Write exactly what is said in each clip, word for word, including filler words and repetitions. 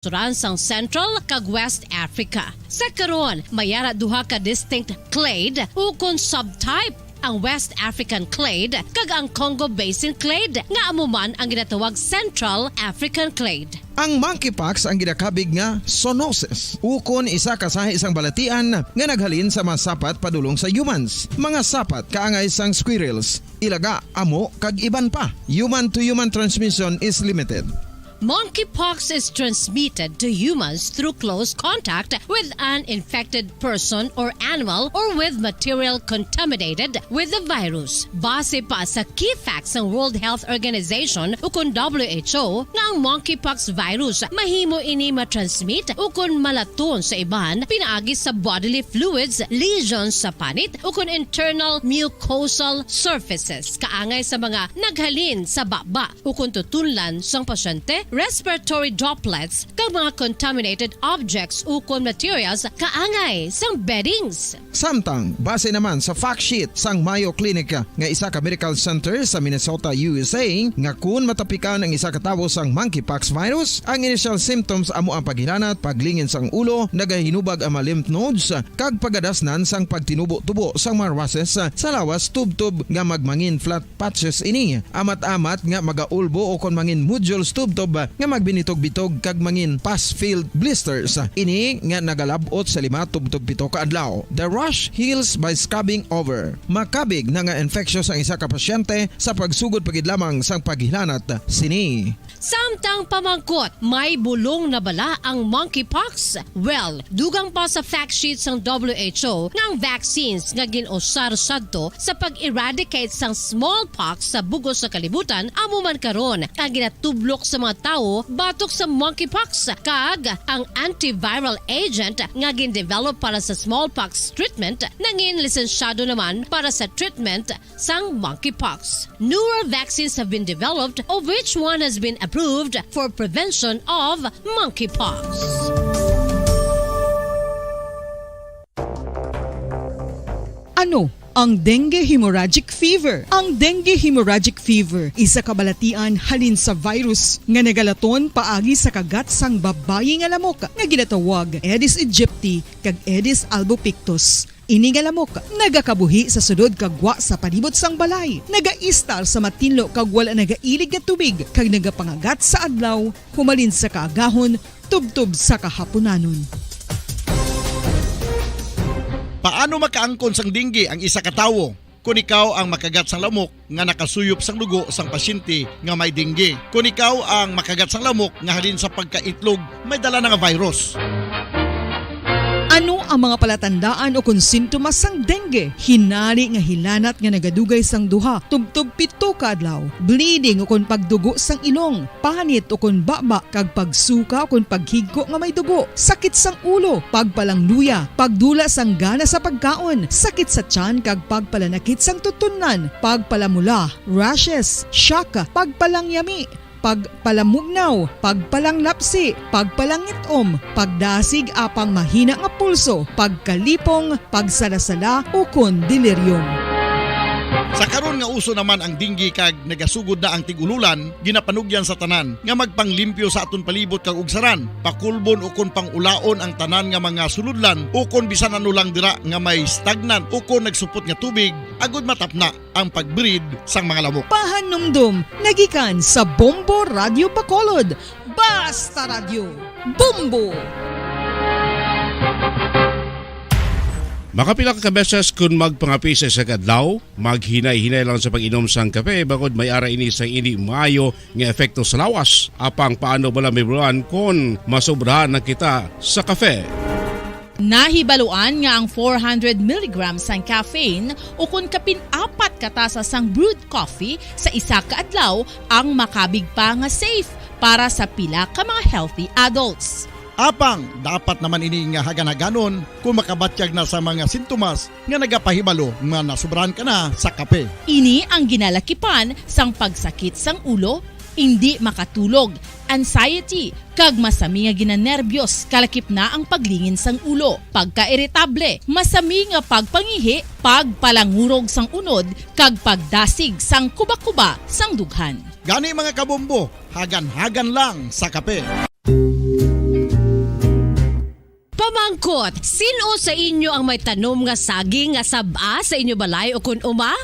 Suran sang Central kag West Africa. Sa karon, may ara duha ka distinct clade ukon subtype, ang West African clade kag ang Congo Basin clade, nga amo man ang ginatawag Central African clade. Ang monkeypox ang ginakabig nga zoonosis, ukon isa ka sahi sang balatian nga naghalin sa mga sapat padulong sa humans, mga sapat kaangay sang squirrels, ilaga, amo, kag iban pa. Human-to-human transmission is limited. Monkeypox is transmitted to humans through close contact with an infected person or animal or with material contaminated with the virus. Base pa sa key facts sang World Health Organization ukon W H O, nga ang monkeypox virus mahimo ini matransmit ukon malaton sa iban pinaagi sa bodily fluids, lesions sa panit, ukon internal mucosal surfaces, kaangay sa mga naghalin sa baba ukon tutunlan sang pasyente, respiratory droplets, kag mga contaminated objects ukon materials kaangay sang beddings. Samtang, base naman sa fact sheet sang Mayo Clinic nga isa ka medical center sa Minnesota, U S A, nga kun matapikan ang isa ka tawo sang monkeypox virus, ang initial symptoms amo ang paghilanat, paglingin sang ulo, nagahinubag ang mga lymph nodes, kag pagadasnan sang pagtinubo-tubo sang mga rashes sa lawas tubtob nga magmangin flat patches ini, amat-amat nga magaulbo ukon mangin nodules tubtob nga magbinitog-bitog kag mangin pus-filled blisters. Ini nga nagalab-ot sa lima tubtob pito ka adlaw. The rash heals by scabbing over. Makabig na nga infectious ang isa ka pasyente sa pagsugod pa gid lamang sang paghilanat sini. Samtang pamangkot, may bulong na bala ang monkeypox? Well, dugang pa sa fact sheet sang W H O nga ang vaccines nga gin-usar sadto sa pag-eradicate sang smallpox sa bug-os nga kalibutan amo man karon ang ginatublok sa mga tawo batok sa monkeypox, kag ang antiviral agent nga gin-develop para sa smallpox treatment nangin lisensyado naman para sa treatment sang monkeypox. Newer vaccines have been developed, of which one has been approved for prevention of monkeypox. Ano ang dengue hemorrhagic fever? Ang dengue hemorrhagic fever isa ka balatian halin sa virus nga nagalaton paagi sa kagat sang babayi nga lamok nga ginatawag Aedes aegypti kag Aedes albopictus. Ini nga lamok nagakabuhi sa sulod kag gwa sa palibot sang balay, nagaistar sa matinlo kag wala nagailig nga tubig, kag nagapangagat sa adlaw humalin sa kaagahon tubtob sa kahapunanon. Paano makaangkon sang dengue ang isa ka tawo? Kon ikaw ang makagat sang lamok nga nakasuyop sang dugo sang pasyente nga may dengue. Kon ikaw ang makagat sang lamok nga halin sa pagkaitlog may dala na nga virus. Ano ang mga palatandaan ukon sintomas sang dengue? Hinari nga hilanat nga nagadugay sang duha tubtob pito ka adlaw, bleeding ukon pagdugo sang ilong, panit ukon baba, kag pagsuka ukon paghigko nga may dugo, sakit sang ulo, pagpalangluya, pagdula sang gana sa pagkaon, sakit sa tiyan kag pagpalanakit sang tutunlan, pagpalamula, rashes, shock, pagpalangyami, pagpalamugnaw, pagpalanglapsi, pagpalangit-om, pagdasig apang mahina nga pulso, pagkalipong, pagsalasala, ukon delirium. Sa karon nga uso naman ang dengue kag nagasugod na ang tig-ululan, ginapanugyan sa tanan nga magpanglimpyo sa aton palibot kag ugsaran, pakulbon ukon pang-ulaon ang tanan nga mga sulodlan ukon bisan ano lang dira nga may stagnant ukon nagsupot nga tubig, agud matapna ang pag-breed sang mga lamok. Pahanumdom nagikan sa Bombo Radyo Bacolod. Basta Radyo, Bombo! Makapila ka beses kun magpangape sa isa ka adlaw, maghinay-hinay lang sa pag-inom sang kape, bangod may ara ini sang indi maayo nga epekto sa lawas. Apang paano bala mahibaluan kon masobrahan na kita sa kape? Nahibaluan nga ang four hundred milligrams sang caffeine ukon kapin apat ka tasa sang brewed coffee sa isa ka adlaw ang makabig pa nga safe para sa pila ka mga healthy adults. Apang dapat naman ini nga hagan-haganon kon makabatyag na sa mga sintomas nga nagapahibalo nga nasobrahan ka na sa kape. Ini ang ginalakipan sang pagsakit sang ulo, indi makatulog, anxiety, kag masami nga ginanerbyos, kalakip na ang paglingin sang ulo, pagkairitable, masami nga pagpangihi, pagpalangurog sang unod, kag pagdasig sang kubakuba sang dughan. Gani, mga kabombo, hagan-hagan lang sa kape. Kot, sin-o sa inyo ang may tanom nga saging nga sab-a sa inyo balay ukon uma?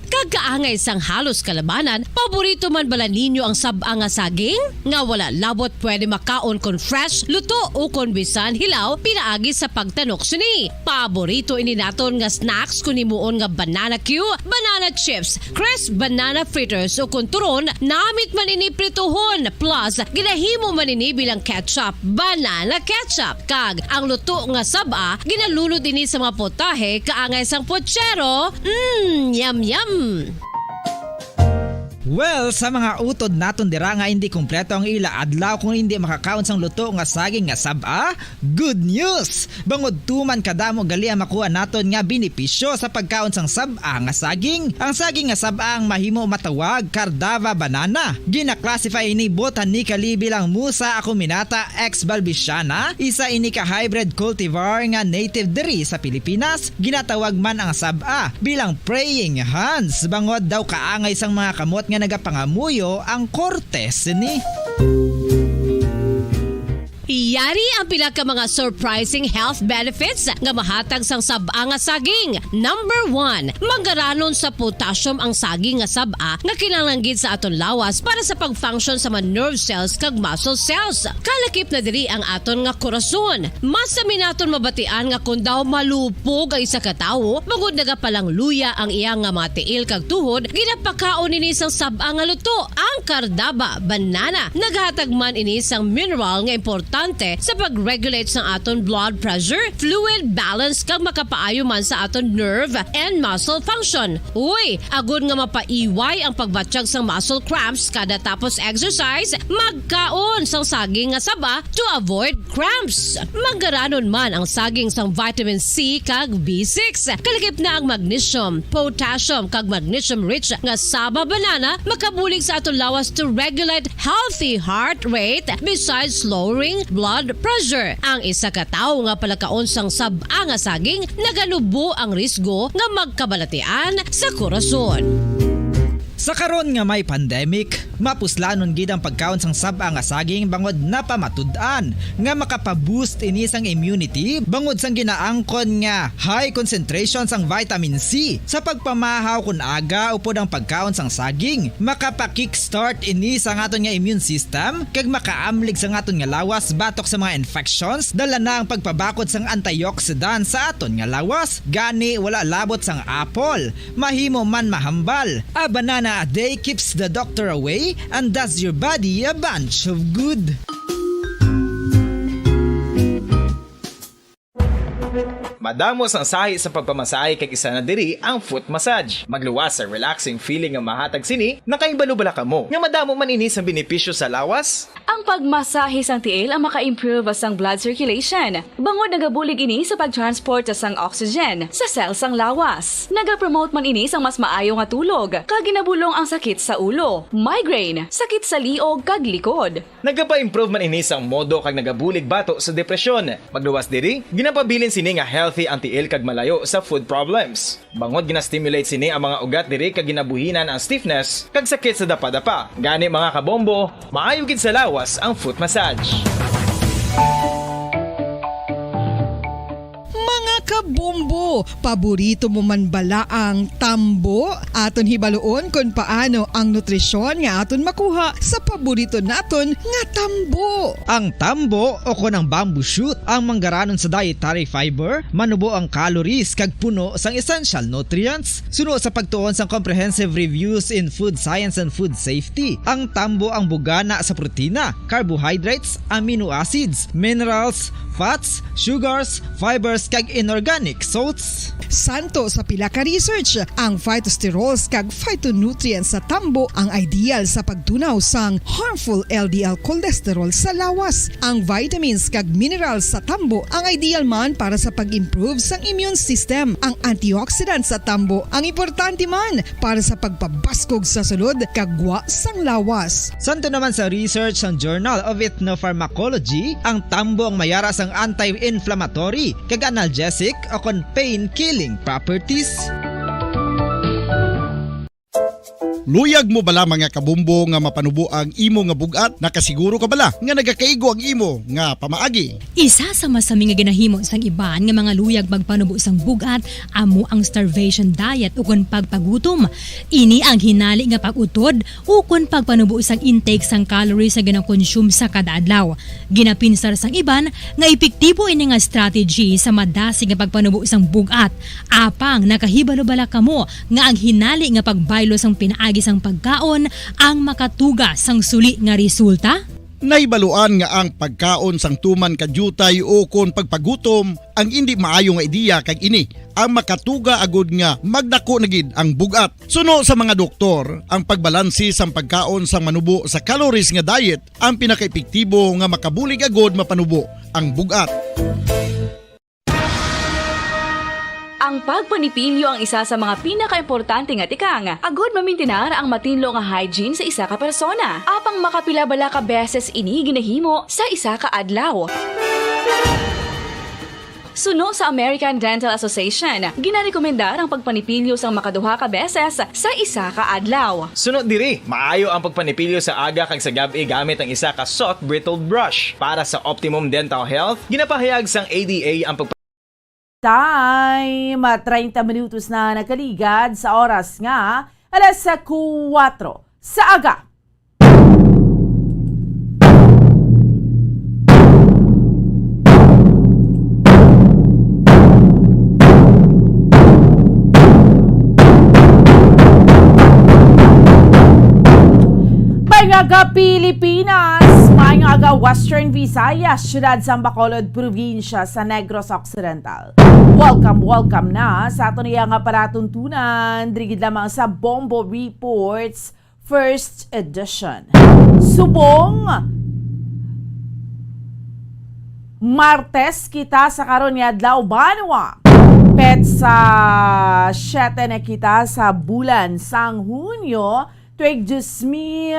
Kag kaangay sang halos kalabanan, paborito man bala ninyo ang sab-a nga saging? Nga wala labot pwede makaon kon fresh, luto, o kon bisan hilaw pinaagi sa pagtanok sini. Paborito ini naton nga snacks kon himuon nga banana cue, banana chips, crisp banana fritters, o kon turon, namit man ini prituhon, plus ginahimo man ini bilang ketchup, banana ketchup. Kag ang luto nga sab-a, ginalunod ini sa mga potahe kaangay sang pochero. Mm, yum, yum! Well, sa mga utod naton dira nga hindi kompleto ang ila adlaw kung hindi makakaon sang luto nga saging nga sab-a, good news! Bangod tuman kadamo gali ang makuha naton nga benepisyo sa pagkaon sang sab-a nga saging. Ang saging nga sab-a ang mahimo matawag Cardava banana. Gina-classify ini botanically bilang Musa acuminata ex balbisiana, isa ini ka hybrid cultivar nga native diri sa Pilipinas. Ginatawag man ang sab-a bilang praying hands, bangod daw kaangay sang mga kamot nga nagapangamuyo ang korte sini. Yari ang pila ka mga surprising health benefits nga mahatag sang sab-a nga saging. Number one, manggaranon sa potassium ang saging nga sab-a nga kinahanglan gid sa aton lawas para sa pag-function sa mga nerve cells kag muscle cells. Kalakip na diri ang aton nga korason. Mas sami naton mabatian nga kon daw malupog ang isa ka tawo, bangod nagapalangluya ang iya nga mga tiil kag tuhod, ginapakaon ini sang sab-a nga luto, ang Cardaba banana. Naghatag man ini sang mineral nga importante sa pag-regulate sang aton blood pressure, fluid balance, kag makapaayo man sa aton nerve and muscle function. Uy, agod nga mapaiway ang pagbatyag sang muscle cramps kada tapos exercise, magkaon sang saging nga saba to avoid cramps. Manggaranon man ang saging sang vitamin C kag B six. Kalakip na ang magnesium, potassium, kag magnesium-rich nga saba banana makabulig sa aton lawas to regulate healthy heart rate besides lowering blood pressure. Ang isa ka tawo nga palakaon sang sab-a nga saging naganubo ang risgo nga magkabalatian sa korason. Sa karon nga may pandemic, mapuslanon gid ang pagkaon sang sab-a nga saging bangod napamatud-an nga makapa-boost ini sang immunity bangod sang ginaangkon nga high concentration sang vitamin C. Sa pagpamahaw kon aga upod ang pagkaon sang saging, makapa-kickstart ini sa aton nga immune system kag makaamlig sa aton nga lawas batok sa mga infections, dala na ang pagpabakod sang antioxidant sa aton nga lawas. Gani wala labot sang apple, mahimo man mahambal. A banana a day keeps the doctor away and does your body a bunch of good. Madamo sang sahi sa pagpamasahe kag isa na diri ang foot massage. Magluwas sa relaxing feeling nga mahatag sini. Nakahibalo bala kamo nga madamo man ini sang benepisyo sa lawas? Ang pagmasahe sang tiil ang maka-improve sang blood circulation, bangod nagabulig ini sa pag-transport sang oxygen sa cell sang lawas. Nagapromote man ini sang mas maayo nga tulog, kag ginabulong ang sakit sa ulo, migraine, sakit sa liog kag likod. Nagapa-improve man ini sang modo kag nagabulig bato sa depresyon. Magluwas diri, ginapabilin sini nga healthy ang tiil kag malayo sa foot problems. Bangod gina-stimulate sini ang mga ugat diri kag ginabuhinan ang stiffness kag sakit sa dapadapa. Gani, mga kabombo, maayo gid sa lawas ang foot massage. Mga kabombo, paborito mo man bala ang tambo? Aton hibaluon kon paano ang nutrisyon nga aton makuha sa paborito naton nga tambo. Ang tambo o kon ang bamboo shoot ang manggaranon sa dietary fiber, manubo ang calories kag puno sang essential nutrients. Suno sa pagtuon sang Comprehensive Reviews in Food Science and Food Safety, ang tambo ang bugana sa protina, carbohydrates, amino acids, minerals, fats, sugars, fibers, kag inorganic salts. Santo sa pila ka research, ang phytosterols kag phytonutrients sa tambo ang ideal sa pagtunaw sang harmful L D L cholesterol sa lawas. Ang vitamins kag minerals sa tambo ang ideal man para sa pag-improve sang immune system. Ang antioxidants sa tambo ang importante man para sa pagpabaskog sa sulod kag gwa sang lawas. Santo naman sa research sang Journal of Ethnopharmacology, ang tambo ang mayara sang anti-inflammatory kag analgesic o kon pain-killing properties. Luyag mo bala, mga kabombo, nga mapanubo ang imo nga bug-at? Nakasiguro ka bala nga nagakaigo ang imo nga pamaagi? Isa sa masami nga ginahimo sang iban nga mga luyag magpanubo sang bug-at amo ang starvation diet ukon pagpagutom. Ini ang hinali nga pag-utod ukon pagpanubo sang intake sang calories nga ginakonsume sa kada adlaw. Ginapinsar sang iban nga epektibo ini nga strategy sa madasig nga pagpanubo sang bug-at. Apang nakahibalo bala kamo nga ang hinali nga pagbaylo sang pinaagi sang pagkaon ang makatuga sang suli nga resulta? Nahibaluan nga ang pagkaon sang tuman ka diutay ukon pagpagutom ang indi maayo nga ideya, kag ini ang makatuga agud nga magdako na gid ang bug-at. Suno sa mga doktor, ang pagbalanse sang pagkaon sang manubo sa calories nga diet ang pinakaepektibo nga makabulig agud mapanubo ang bug-at. Ang pagpanipilyo ang isa sa mga pinakaimportante nga tikang agud mamintinar ang matinlo nga hygiene sa isa ka persona. Apang makapila bala ka beses ini ginahimo sa isa ka adlaw? Suno sa American Dental Association, ginarekomendar ang pagpanipilyo sang makaduha ka beses sa isa ka adlaw. Suno diri, maayo ang pagpanipilyo sa aga kag sa gab-i gamit ang isa ka soft bristled brush. Para sa optimum dental health, ginapahayag sang A D A ang pag- Time, treinta minutos na nakaligad sa oras nga alas kuwatro sa aga. Maayong aga, Pilipinas! Maayong aga, Western Visayas, siyudad sang Bacolod, probinsya sa Negros Occidental. Welcome, welcome na sa aton iya nga palatuntunan, diri gid lamang sa Bombo Reports First Edition. Subong Martes kita sa karon nga adlaw, banwa. Petsa siete na kita sa bulan sang Hunyo, tuig dos mil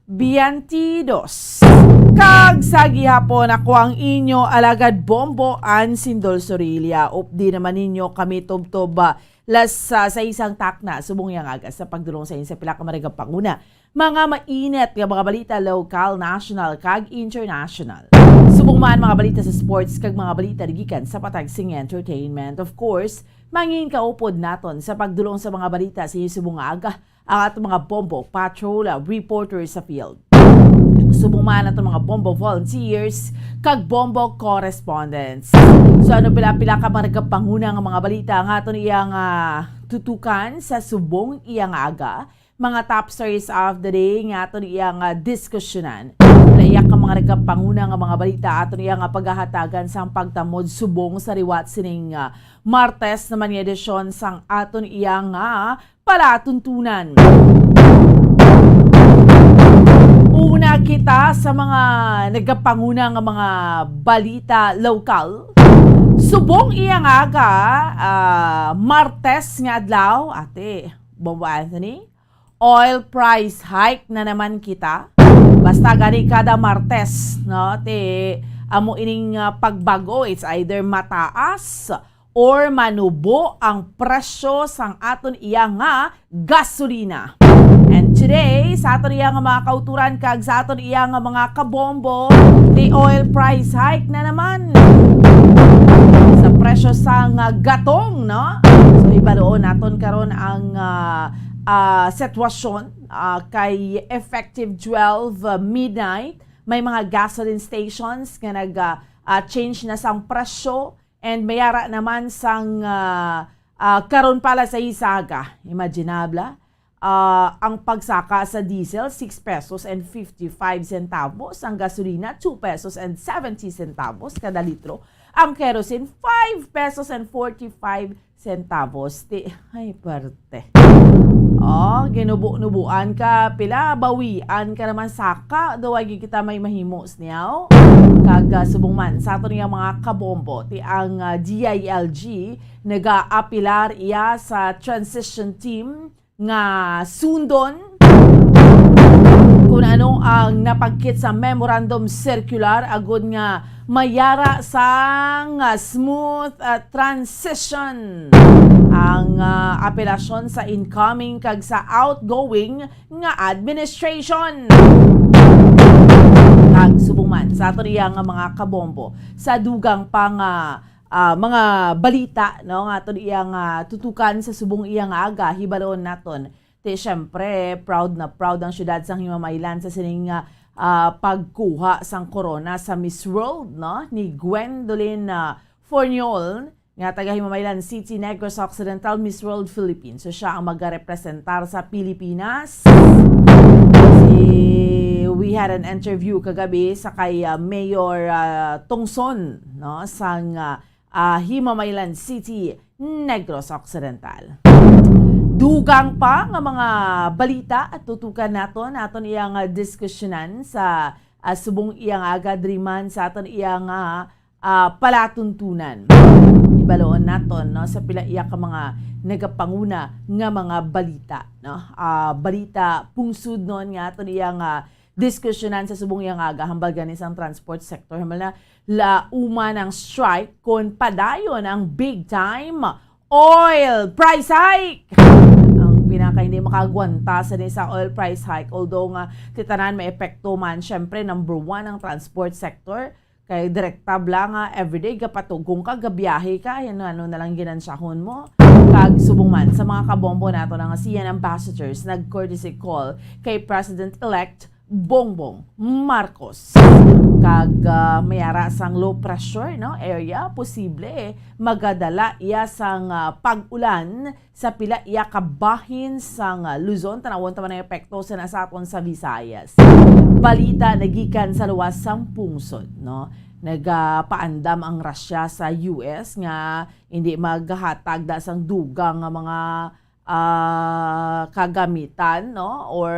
biyente dos. Kag sa gihapon, ako ang inyo alagad Bombo, Ann Sindol Sorilla. Updi naman ninyo kami tubtob, ah, las, ah, sais sang takna subong iya nga aga sa pagdulong sa inyo sa pila ka maragap panguna. Mga mainit nga mga balita lokal, national, kag international. Subong man mga balita sa sports kag mga balita gikan sa patag sing entertainment. Of course, mangin kaupod naton sa pagdulong sa mga balita sa inyo subong nga aga ang aton mga Bombo Patrol, ah, reporter sa field. Subong man aton mga Bombo volunteers kag Bombo correspondents. So, ano pila-pila ka mga nagapanguna nga mga balita ang aton iyang, ah, tutukan sa subong iya nga aga? Mga top stories of the day nga aton iyang, ah, diskusyonan. Layak ka mga nagapanguna nga mga balita aton iyang, ah, paghahatagan sang pagtamod subong sa liwat sining, ah, Martes naman nga edisyon sang aton iyang, ah, palatuntunan. Una kita sa mga nagapanguna nga mga balita lokal. Subong iya nga aga, ah, Martes nga adlaw, ate, Bombo Anthony, oil price hike na naman kita. Basta gani kada Martes, no, ti amo ining, ah, pagbago, it's either mataas or manubo ang presyo sang aton iya nga gasolina. And today, sa aton iya nga mga kauturan kag sa aton iya nga mga kabombo, the oil price hike na naman sa presyo sang, ah, gatong, no? So, ibaluon naton karon ang, ah, ah, sitwasyon, ah, kay effective twelve, ah, midnight, may mga gasoline stations nga nag, ah, ah, change na sang presyo. And mayara naman sang, ah, ah, karon pala sa isaga, imaginable, ah, ang pagsaka sa diesel, six pesos and fifty-five centavos, ang gasolina, two pesos and seventy centavos kada litro, ang kerosene, five pesos and forty-five centavos. Ti, ay, perte. Oh, ginubo-nubuan ka, pila, bawian ka naman saka, daw ay kita may mahimo, sniyaw. Kag, ah, subong man, sa aton nga mga kabombo, ti ang, ah, D I L G nagaapilar iya sa transition team nga sundon kung ano ang napagkit sa memorandum circular agud nga mayara sang, ah, smooth, ah, transition. Ang, ah, apelasyon sa incoming kag sa outgoing nga administration. Kag subong man sa aton iya nga mga kabombo, sa dugang pa nga, ah, mga balita, no, nga aton iya nga tutukan sa subong iya nga aga, hibalon naton. Ti, syempre, proud na proud ang syudad sang Himamaylan sa sining, ah, ah, pagkuha sang korona sa Miss World, no, ni Gwendolyn, ah, Forniol, nga taga Himamaylan City, Negros Occidental, Miss World Philippines. So, siya ang magarepresentar sa Pilipinas. Si, we had an interview kagabi sa kay, ah, Mayor, ah, Tongson, no, sang, ah, ah, Himamaylan City, Negros Occidental. Dugang pa nga mga balita at tutukan naton, naton iya nga diskusyonan sa, ah, subong iya nga aga diri man sa aton iya nga, ah, palatuntunan. Ibaloon naton, no, sa pila iya ka mga nagapanguna nga mga balita, no? Ah, balita pungsod non nga aton iya nga diskusyonan sa subong iya nga aga, hambal gani sang transport sector. Hambal na, lauman ang strike kon padayon ang big time oil price hike. Ang pinaka hindi makagwanta sa ni sa oil price hike, although nga ti tanan may epekto man, syempre number one ang transport sector. Kay direkta bala nga everyday gapatugong ka, gabiyahe ka, yan ano na lang ginansyahon mo. Kag subong man sa mga kabombo nato na nga C N ambassadors, nag-courtesy call kay President-elect Bongbong Marcos. Kag, ah, may ara sang low pressure, no, area, posible magadala iya sang, ah, pag-ulan sa pila iya ka bahin sang, ah, Luzon. Tanawon ta man ang epekto sa na sa aton sa Visayas. Balita nagikan sa luwas sang pungsod, no? Nagapaandam ang Russia sa U S nga hindi maghatag da sang dugang nga mga, ah, kagamitan, no? Or,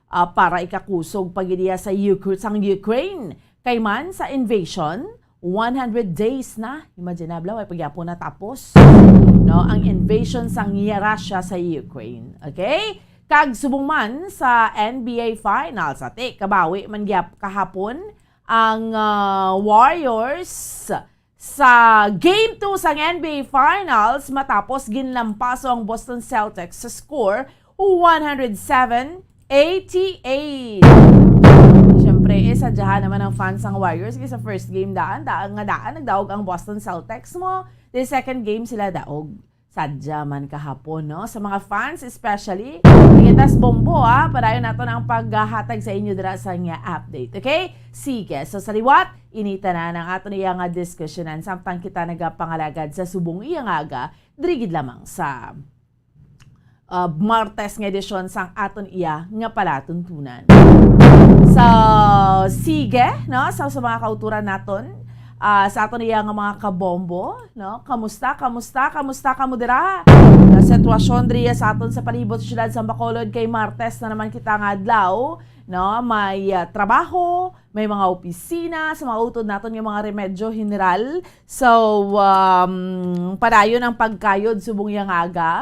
ah, para ikakusog pa gid iya sa Ukra-, sang Ukraine. Kay man sa invasion, one hundred days na. Imagine na, bala, way pa gyapon natapos, no, ang invasion sang Russia sa Ukraine. Okay? Kag subong man sa N B A Finals, ati, kabawi man gyap kahapon ang, ah, Warriors sa Game two sang N B A Finals matapos ginlampaso ang Boston Celtics sa score one hundred seven eighty-eight. Siyempre, eh, sadyahan naman ang fans sang Warriors kay sa first game daan, daan nga daan, nagdaog ang Boston Celtics mo. The second game sila daog. Sadya man kahapon, no? Sa mga fans especially, ingitas bombo, ah. Padayon naton ang paghatag sa inyo dira sa nga update, okay? Sige, so sa liwat, ini tanan ang aton iya nga diskusyonan samtang kita nagapangalagad sa subong iya nga aga, diri gid lamang sa, ah, Martes nga edisyon sang aton iya nga palatuntunan. So, sige, no? Sa, sa mga kauturan naton, ah, sa aton iya nga mga kabombo, no? Kamusta, kamusta, kamusta kamo dira? Ang sitwasyon diri sa aton sa palibot sa siyudad sa Bacolod kay Martes na naman kita nga adlaw, no? May, ah, trabaho, may mga opisina, sa mga utod naton nga mga remedyo general. So, um, padayon ang pagkayod subong iya nga aga.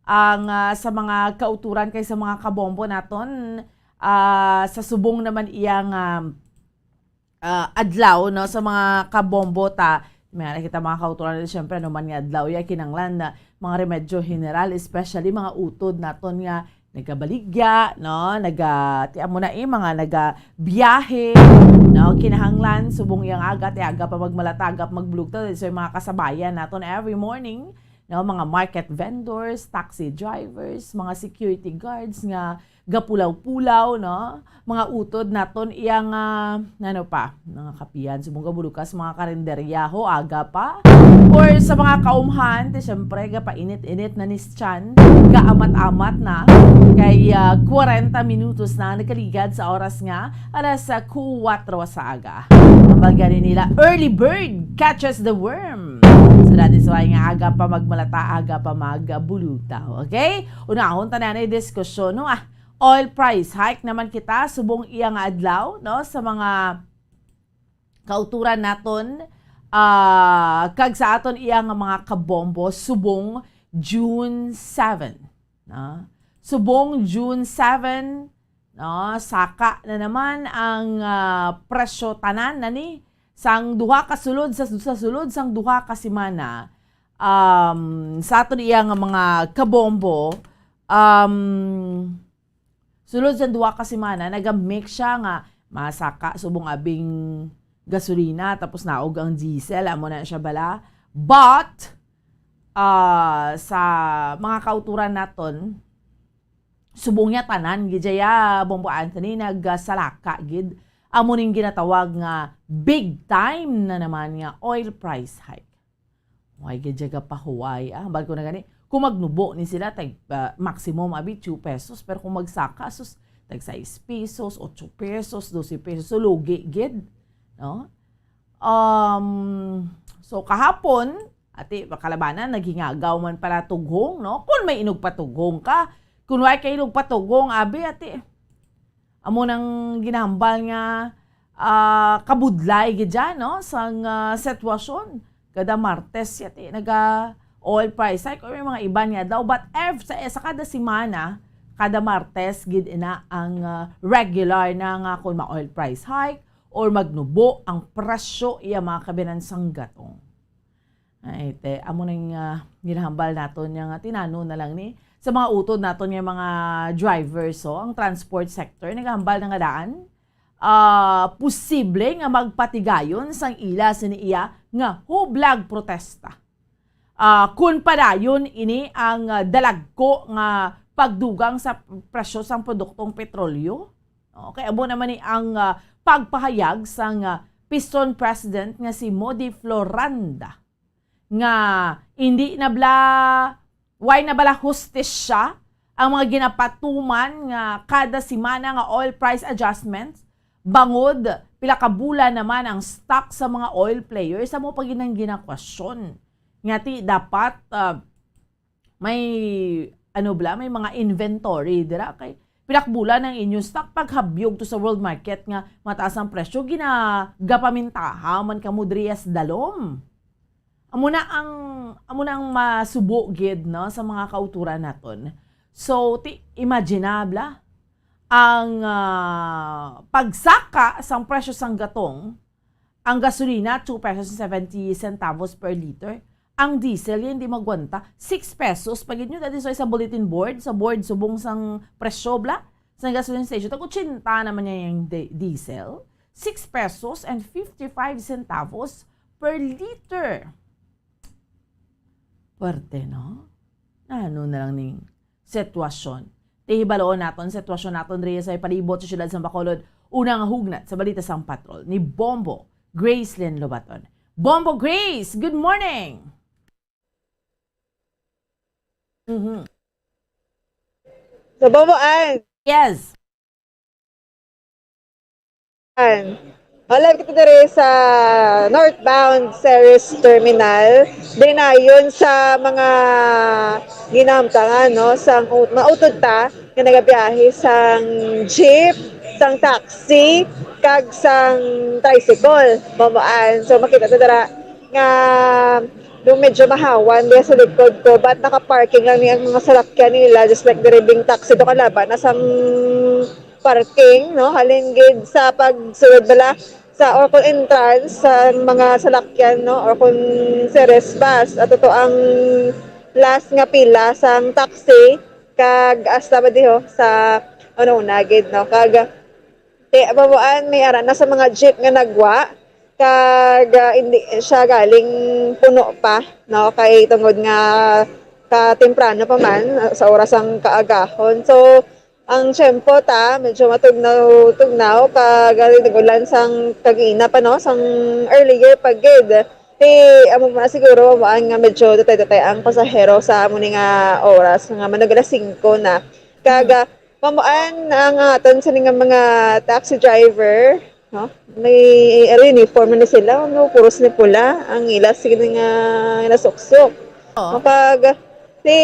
Ang, ah, sa mga kauturan kay sa mga kabombo naton, ah, sa subong naman iya nga, ah, adlaw, no, sa mga kabombo ta, may ara kita mga kauturan, syempre, ano man nga adlaw ya, kinanglan na mga remedyo general, especially mga utod naton nga nagabaligya, no, naga, ti amo na, eh, mga nagabiyahe, no, kinahanglan subong iya nga aga, ti aga pa magmalata, aga pa magbulugtaw, so yung mga kasabayan naton every morning, no, mga market vendors, taxi drivers, mga security guards nga gapulaw-pulaw, no, mga utod naton iya nga, ano pa, mga kapihan, subong gabudukas, mga karinderya, ho, aga pa. Or sa mga kaumhan, ti, syempre, gapainit-init na ni Chan, gaamat-amat na. Kay, ah, kwarenta minutos na nakaligad sa oras nga alas, ah, kuwatro sa aga. Ang baga ni nila, early bird catches the worm. So, that is why nga aga pa magmalata, aga pa magbulutaw. Okay? Unahon ta na na diskusyon, no? Ah, oil price hike naman kita, subong iya nga adlaw, no? Sa mga kauturan naton, ah, kag sa aton iya nga mga kabombo, subong June seven. No? Subong June seven, no, saka na naman ang, ah, presyo tanan na ni sang duha ka sulod sa, sa sulod sang duha ka semana. um, sa aton iya nga mga kabombo, um, sulod sa duha ka semana, naga-mix siya nga masaka subong abing gasolina, tapos naog ang diesel, amo na siya bala. But, ah, sa mga kauturan naton, subong niya tanan gid siya, Bombo Anthony, nagsalaka gid. Amo ning ginatawag nga big time na naman nga oil price hike. Why gid siya gapahuway, ah? Hambal ko na gani, kung magnubo ni sila, tag, ah, maximum abi two pesos, pero kung magsaka, sus, tag sais pesos, ocho pesos, doce pesos, so lugi gid, no? Um, so kahapon, ati, kalabanan, naghingagaw man pala tughong, no? Kung may inugpatughong ka, kung wala kay inugpatughong, abi, ati, amo nang ginahambal nga, ah, kabudlay gid dyan, no? Sang, ah, sitwasyon. Kada Martes, ati, naga oil price hike or may mga iban nga daw. But ev-, sa, sa kada semana, kada Martes, gid ina ang, ah, regular na nga kung ma-oil price hike or magnubo ang presyo iya mga kabinan sang gatong. Ay, te, amo na yung, ah, ginahambal naton niya nga tinano na lang ni sa mga utod naton nga mga driver. So, ang transport sector nagahambal na nga daan, ah, posible nga magpatigayon sang ila sini iya nga hublag protesta. Ah, kun padayon ini ang, ah, dalagko nga pagdugang sa presyo sang produktong petrolyo. Okay, amo naman ni ang, ah, pagpahayag sang, ah, Piston President nga si Modi Floranda nga hindi na bala, why na bala hustisya ang mga ginapatuman nga kada semana nga oil price adjustments, bangod pila ka bulan naman ang stock sa mga oil players, amo pa gid ang ginakwasyon. Nga ti dapat, ah, may, ano bala, may mga inventory dira kay pila ka bulan ang inyong stock, paghabyog to sa world market nga mataas ang presyo, ginagapamintaha man kamo diri sa dalom. Amo na ang, amo na ang masubo gid, no, sa mga kauturan naton. So, ti, imagine na bala ang, ah, pagsaka sang presyo sang gatong, ang gasolina, two pesos and seventy centavos per liter. Ang diesel, hindi magwanta. Six pesos. Pag inyo dati sa bulletin board, sa board, subong sang presyo, bla, sa gasoline station, tag-ochenta naman niya yung di-, diesel. Six pesos and fifty-five centavos per liter. Puwerte, no? Ano na lang ning sitwasyon. Ti hibaloon naton, sitwasyon naton diri sa palibot sa siyudad sa Bacolod. Una nga hugnat sa balita sang patrol ni Bombo Gracelyn Lobaton. Bombo Grace, good morning! Mhm. Sa Bombo Ann. Yes. An. O, live kita diri sa northbound Ceres Terminal. Dinayon sa mga ginamtangan, no, sang u-, mga utod ta nga nagabiyahe sang jeep, sang taxi, kag sang tricycle. Mamaan. So, makita ta dira nga do medyo mahawan diya sa likod ko, but naka-parking lang ni ang mga salakyan nila, just like diri ding taxi do kalaban na sang parking, no? Halin gid sa pagsulod bala sa, or kung entrance sa mga salakyan, no? Or kung Ceres bus, ato to ang last nga pila sang taxi, kag hasta ba diho sa una-una gid, no? Kag ti, ababuan, may ara na sa mga jeep nga nagwa, kag, ah, hindi siya galing puno pa, no? Kay tungod nga katemprano pa man, ah, sa oras ang kaagahon. So, ang tiyempo ta, medyo matugnaw-tugnaw, kag galing nag-ulan sang kagina pa, no? Sang earlier pa gid. Ti, amo na siguro, ababuan nga medyo dutay-dutay ang pasahero sa amo ni nga oras, nga manug alas singko na. Kag, ah, Mamuan ang aton sini nga mga taxi driver, no? May uniform na sila, no? Puros ni pula ang ila sini nga nasuksok. Oo. Kapag si,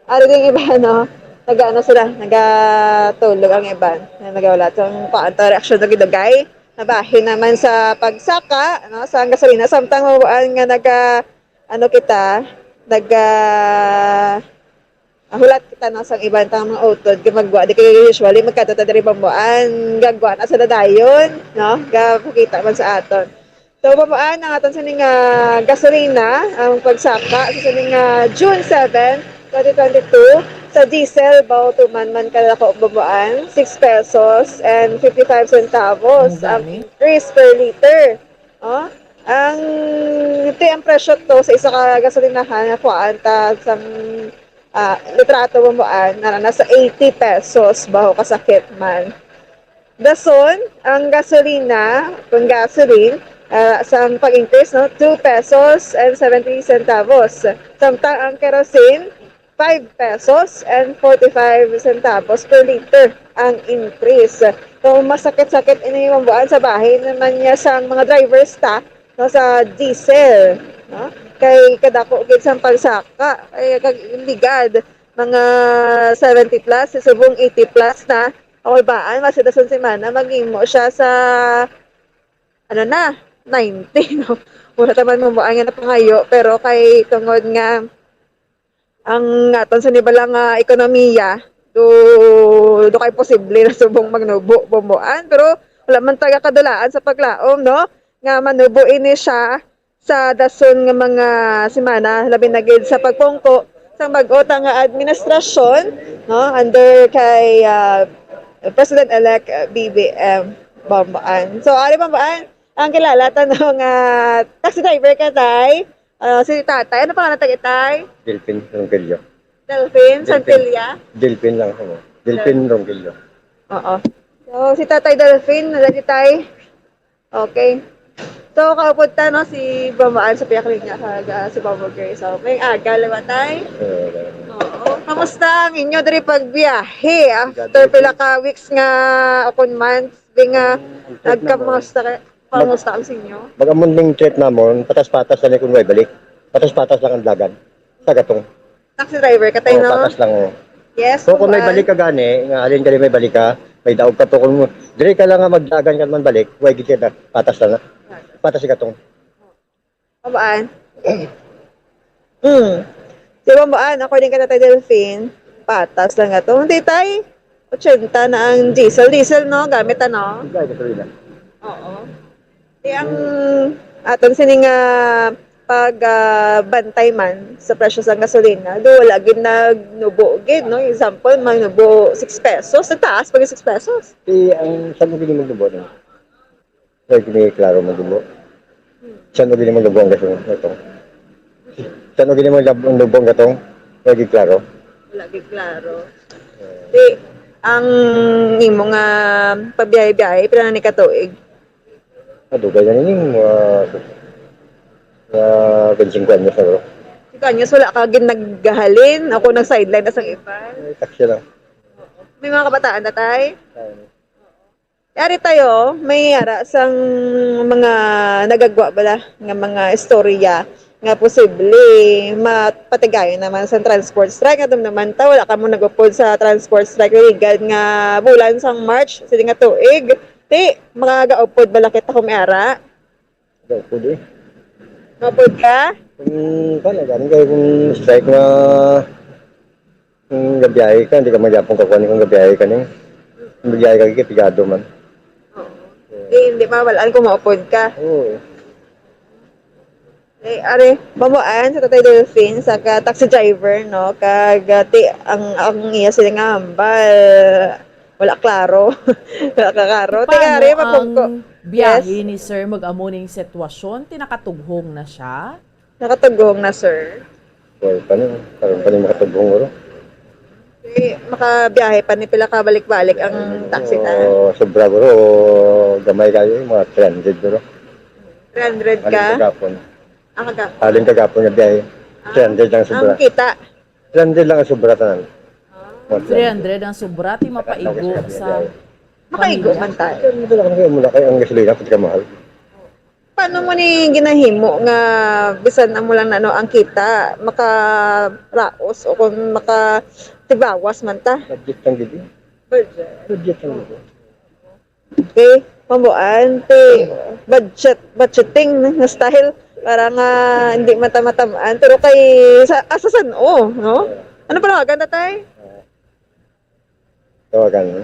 ari ding iba, no? Nag-ano sila, nagatulog ang iban. Nagawala. So, ang kuan to, reaksyon na gidugay. Nabahin naman sa pagsaka, no? Sa gasolina. Samtang mamuan nga naga, ano kita, naga, ah, hulat kita, no, sang iban tang mga utod kay magwa, di kay usually magkadto ta diri Bambuan, gagwa na sila dayon, no, gapakita man sa aton. So, Bamboan, ang aton sining, ah, gasolina, ang pagsaka sa sining, ah, June seven, twenty twenty-two, sa diesel, baw tuman man kadako, Bamboan, six pesos and fifty-five centavos ang increase per liter. Oh, ang, ti, ang presyo to sa isa ka gasolinahan nga kuhaan ta sang, ah, litrato, Bamboan, na nasa eighty pesos, baho kasakit man. Dason, ang gasolina, kung gasoline, ah, sang pag-increase, no, two pesos and seventy centavos. Samtang ang kerosene, five pesos and forty-five centavos per liter ang increase. So, masakit-sakit ini, Bamboan, sa bahin naman niya sang mga drivers ta, no, sa diesel, no? Kay kadako gid sang pagsaka, ay, kag ligad, mga seventy plus, sa subong eighty plus na. Ako baan, mas dason semana, maghimo siya sa, ano na, ninety, no? Wala ta man, Bamboan, nga napangayo, pero kay tungod nga ang aton sini bala nga ekonomiya, do, do kay posible na subong magnubo, Bamboan, pero wala man taga kadulaan sa paglaom, no? Nga manubo ini siya sa dason nga mga semana, labi na gid sa pagpungko sang bag-o ta nga administrasyon, no, under kay, ah, President-elect, ah, B B M Bamboan. So, ari, Bamboan, ang kilala ta, no, nga taxi driver ka, tay. Ah, si tatay, ano pangalan, tay, tay? Delfin Ronquillo. Delfin Delfin. Santilla? Delfin lang ako. Delfin Ronquillo. Oo. So, si Tatay Delfin, nalagi, tay. Okay. So, kaupod ta, no, si Bamboan sa pihak linya kag, ah, si Bambo Gray. So, may aga, lima, tay? Oo. Oo. Kamusta ang inyo diri pagbiyahe? After pila ka weeks nga, o kon months, di nga nagkamusta ka, kamusta ang sa inyo? Mag-amon ning trip namon, patas-patas lang kung way balik. Patas-patas lang ang dagan. Sa Gatong. Taxi driver ka, tay, no? Oo, patas lang, oh. Yes, So, kung may Bamboan. Balik ka gani, nga halin ka di may balik ka, may daog ka to, kung mo, diri ka lang nga magdagan ka man balik, way gid ka na, patas lang na. Patas si Gatong. Bamboan. Mm. Si Bamboan, according kay Tatay Delfin, patas lang nga to. Hindi, tay, ochenta na ang diesel. Diesel, no? Gamit, ano? Hindi, gasolina. Oo. Di ang aton sini nga pag, ah, bantay man sa presyo sa gasolina, do wala gid nagnubo gid, no? Example, magnubo six pesos, nagtaas pa gid six pesos. Di ang sa mo gid magnubo, no? Wala gid klaro magnubo. Sa mo gid magnubo ang gasolina, ito. Sa mo gid magnubo ang gatong, wala gid klaro. Wala gid klaro. Di ang imo nga pagbiyahe-biyahe, pila na ni ka tuig? Ah, dugay na nining, ah, ah, twenty-five anyos na, bro. Twenty anyos, wala ka gid naggahalin? Ako nag-sideline na sang iban. Ay, taxi lang. May mga kabataan na, tay? Ay. Yari tayo, may ara sang mga nagagwa bala nga mga istorya nga posible mapatigayon naman sa transport strike. Atum naman ta, wala kamo nag-upod sa transport strike. Ligad nga bulan sang March, sini nga tuig. Ti, makagaupod bala kita kung may ara? Gaupod, eh. Gaupod ka? Kung, kung, kung strike nga, kung gabiyahe ka, hindi ka magyapon kakuha ni kung gabiyahe ka ni. Kung gabiyahe ka, kaya pigado man. Oo. Di, hindi mawalan kung maupod ka. Oo. Eh, are, Bamboan, sa Tatay Delfin, sa ka taxi driver, no? Kag, ah, ti, ang, ang iya sila nga hambal, wala klaro. Wala ka klaro. Ti, Paano are, mapungko. Ang biyahe Yes. ni sir, mag-amo ning sitwasyon? Ti, nakatughong na siya? Nakatughong na, sir. Buhay pa ni, karon pa ni makatughong, bro. Ti, makabiyahe pa ni, pila ka balik-balik ang taxi ta? Oo, sobra, bro. Gamay kayo, mga three hundred, bro. Three hundred Halin ka? Kagapon. Ah, kagapon. Halin kagapon nga biyahe. Ah, Three hundred lang sobra. Ang kita? Three hundred lang ang sobra tanan. Ah. Mga Three hundred ang sobra, ti mapaigo sa biyahe. Makaigo man tayo. Pero dito lang kami, mula kayo ang gasolina, pati kamahal. Paano mo ni ginahimo nga bisan amo lang na, no, ang kita, makaraos o kung makatibawas man ta? Budget lang gid, eh. Budget. Budget lang gid, eh. Okay, Bamboan, ti budget, budgeting nga style para nga hindi mata-matamaan. Pero kay sa, asa san-o, no? Ano panawagan, tatay? Tawagan mo?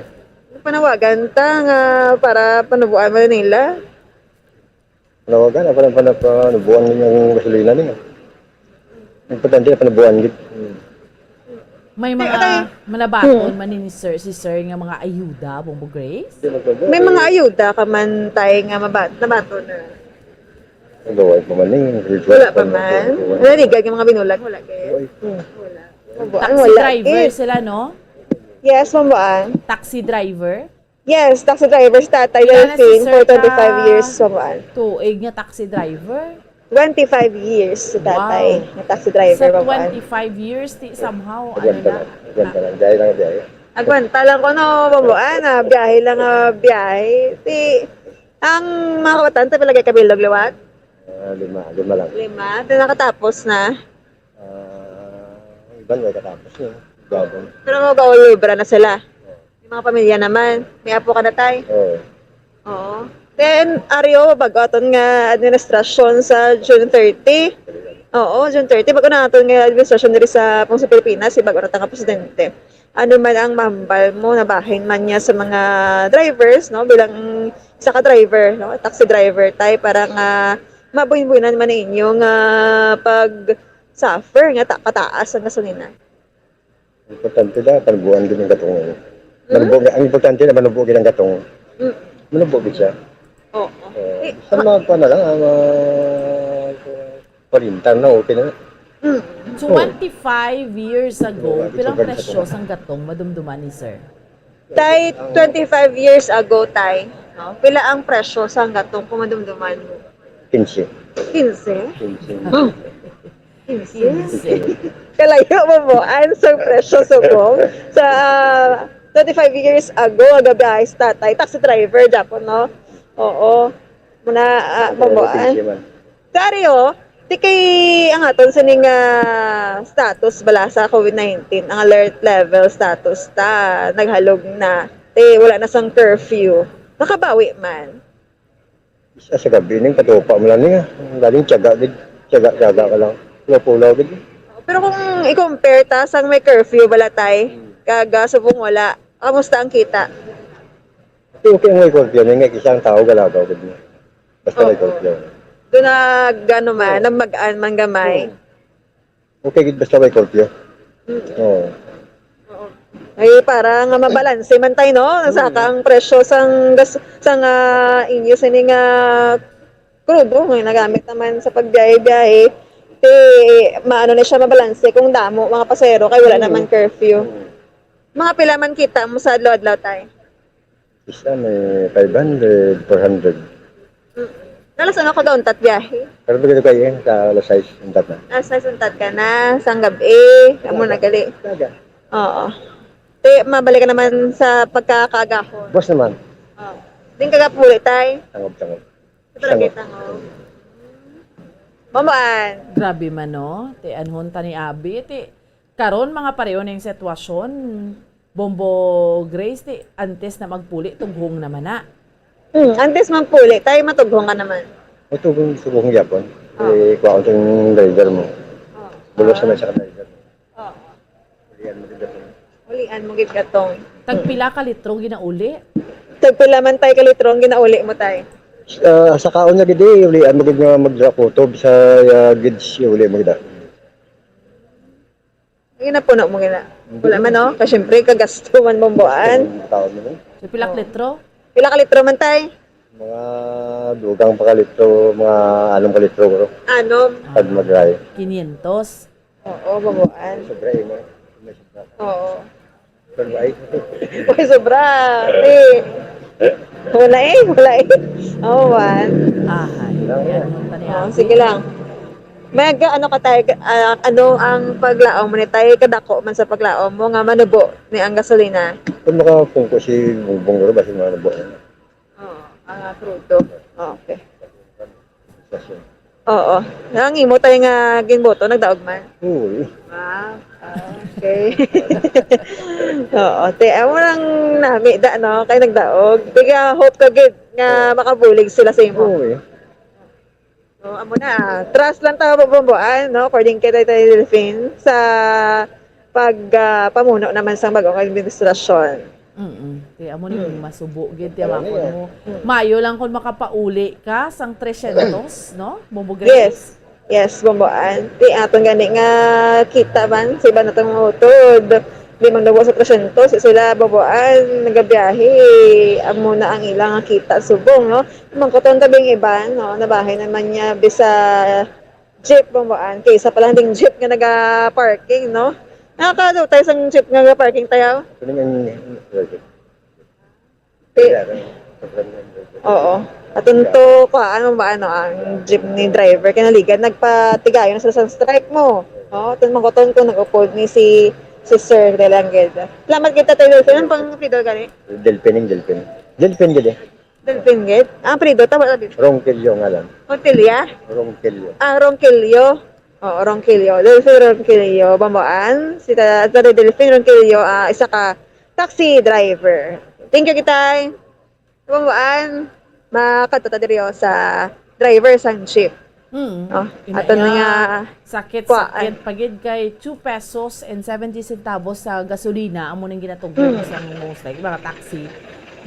Panawagan ta nga para panubuan mo nila. Nawagan, ako lang pa na pa, nabuan niya ang gasolina niya. Importante na panabuan gid. Hmm. May Ay, mga atay. Manabaton Hmm. man ni sir, si sir nga mga ayuda, Bombo Grace? May mga ayuda ka man, tay, nga mabat-, nabaton na? Nagawa pa man ni, Wala pa man. Wala, di gagi mga binulag, wala gagi. Wala. Mabuan, Taxi wala driver eh. Sila, no? Yes, mabuan. Taxi driver? Yes, taxi driver si Tatay Pila na si Delfin sir for twenty-five ka years, mabuan. Tuig nga taxi driver? Twenty-five years si Tatay Wow. nga taxi driver, Sa mabuan. Twenty-five years, ti somehow, ano Agwanta na? lang. Agwanta lang. Biyahe lang, biyahe. Agwanta lang ko, no, mabuan, ah, biyahe lang, ah, biyahe. Ti, ang mga kabataan, ti, palagay kabilog liwat? Ah, lima, lima lang. Lima? Ti, nakatapos na? Ah, ang iban, may katapos na. Gabon. Pero mga gaulubra na sila? Oo. May mga pamilya naman. May apo ka na, tay? Oo. Oo. Then, Ario, bago aton nga administrasyon sa June thirty. Oo, June thirty. Bago na aton nga administrasyon diri sa, kung sa Pilipinas, si bago na nga presidente. Ano man ang mahambal mo, nabahin man niya sa mga drivers, no? Bilang isa ka driver, no? Taxi driver, tay, para nga mabuhin-buhinan man ninyo nga pag-suffer nga ta-, kataas ang gasolina. Importante na, panubuan gid ang gatong. Hmm? Manubo, ang importante na manubo gid ang gatong. Mm. Manubo gid siya. Oo. Eh, Eh, sa ma- mga kuwan na lang, ah, mga kwarenta na, okay na. Mm. Oo. Twenty-five years ago, Oo, pilang sobra na presyo sobra. Sang gatong madumduman ni sir? Tay, twenty-five years ago, tay, no? Pila ang presyo sang gatong kung madumduman mo? Quince. Quince? Quince. Quince. Quince. Kalayo mo mo ang sa presyo subong sa, ah, twenty-five years ago, ang gabiyahe si tatay, taxi driver gyapon, no? Oo. Muna, ah, Taxi driver, mabuan. Quince man. Sorry, oh. Di kay ang aton sining, ah, status bala sa COVID nineteen, ang alert level status ta naghalog na. Ti wala na sang curfew. Nakabawi man. Sa, sa gabi ning katupa mo lang niya. Galing tiyaga gid. Tiyaga, tiyaga ka lang. Pulaw-pulaw gid. Pero kung i-compare ta sang may curfew bala, tay, Hmm. kag, ah, subong wala, kamusta ang kita? Okay, okay ang may curfew. May nga isang tao galagaw gid niya. Basta may Oo. Curfew. Doon na, gano man, Oo. Namag-an man gamay. Oo. Okay gid basta may curfew. Mm. Oo. Oo. Ay, para nga mabalanse man tayo, no? Ang Mm. saka ang presyo sang gas, sang, ah, inyo sini nga krudo nga nagamit naman sa pagbiyahe-biyahe, ti maano na siya mabalanse kung damo mga pasahero kay wala Mm. naman curfew. Mm. Mga pila man kita mo sa adlaw-adlaw, tay? Isa may five hundred, four hundred. Mm. Alas ano ka gauntat biyahe? Pero pwede kayo sa alas sais, untat na. Alas sais untat ka na, sang gabi, amo na gali. Aga. Oo. Te, mabalik ka naman sa pagkakaagahon. Boss naman. Oo. Din ka gapuli, tay? Tangob, tangob. Sa barangay Tangob. Tangob. Mamaan. Grabe man, no? Te, anhon ta ni Abi, te, Karon, mga pareho ning sitwasyon, Bombo Grace, ti antes na magpuli, tughong naman na. Hmm, antes man puli, tay, matughong ka naman. Matughong, tughong gyapon. Oh. Eh, kuha ko yung driver mo. Oh. Bulos Ah. naman sa driver mo. Oh. Ulian mo din gyapon. Ulian mo gid katong. Tagpila ka litro ginauli? Tagpila man, tay, ka litro ang ginauli mo, tay? Ah, sa kaon na gid, eh, ulian mo gid nga magdala kutob sa, ah, gid, uli mo gid, ah. Ginapuno mo gina. Wala man, no? Kay syempre, kagasto man, Bomboan. Ang tao mo, no? So, pila ka Oo. litro? Pila ka litro man, tay? Mga dugang pa ka litro, mga anom ka litro, bro. Anom? Pag mag-dry. Quinientos. Oo, Bomboan. Sobra, eh, no? May sobra. Oo. Pero ay. Uy, sobra. Eh. Wala eh, wala eh. Oo, man. Ahay. Yan, nung tani Oh, ako. Sige lang. May ag-, ano ka tayo, ah, ano ang paglaom mo ni tayo? Kadako man sa paglaom mo nga manubo ni ang gasolina? Kung makapungko si Bongbong, bro, basi manubo. Oo, ang, ah, krudo. Okay. Sasyon. Oo. Ang imo tayo nga ginboto, nagdaog man? Oo. Wow. Ah, okay. Oo. Te, amo lang nami da, no? Kay nagdaog. Tiga hope ka gid nga Oo. makabulig sila sa imo. Oo, eh. So, amo na. Trust lang tayo, Bomboan, no? According kay Tatay Delfin, sa pag, ah, pamuno naman sa bagong administrasyon. Mm. Kaya amo ni, mm, masubo gid, tiyamakon mo. Mm. Mayo lang kung makapauli ka sang tresyentos, no? Bumbo Grace? Yes. Yes, Bumboan. Di aton gani nga kita man sa iba natong mga utod. Di man nabuo sa tresyentos, sila Bumboan nagabiyahe. Amo na ang ilang kita subong, no? Mangkuton tabing iban, no? Nabahay naman niya bisa jeep, Bumboan. Kaysa pa lang ding jeep nga naga-parking, no? Nakakadutay sang jeep nga naga-parking tayo. Ano nga yun? Ti-, oo. Aton to, kuhaan mo ba, ano, ang jeepney driver kay naligan, nagpatigayon na sila sa strike mo. Oh, aton mangkuton kung nag-upod ni si, si Sir Delangged. Salamat kita tayo, Delfin. Ang pang-apelyido gani? Delfin, yung Delfin. Delfin, gid eh. Delfin, gid? Ang apelyido, tama, sabi? Ronquillo nga lang. Hotelia? Ronquillo. Ah, Ronquillo. Oo, Ronquillo. Delfin Ronquillo, Bamboan. Si ta-, Tatay Delfin Ronquillo, ah, isa ka taxi driver. Thank you, Kitay. Bamboan, makadto ta diri, oh, sa driver sang jeep. Hmm. Oh, ato na nga, sakit, kuan, sakit pa gid kay two pesos and seventy centavos sa gasolina, amo nang ginatugyan, hmm, sa most, like, mga taxi,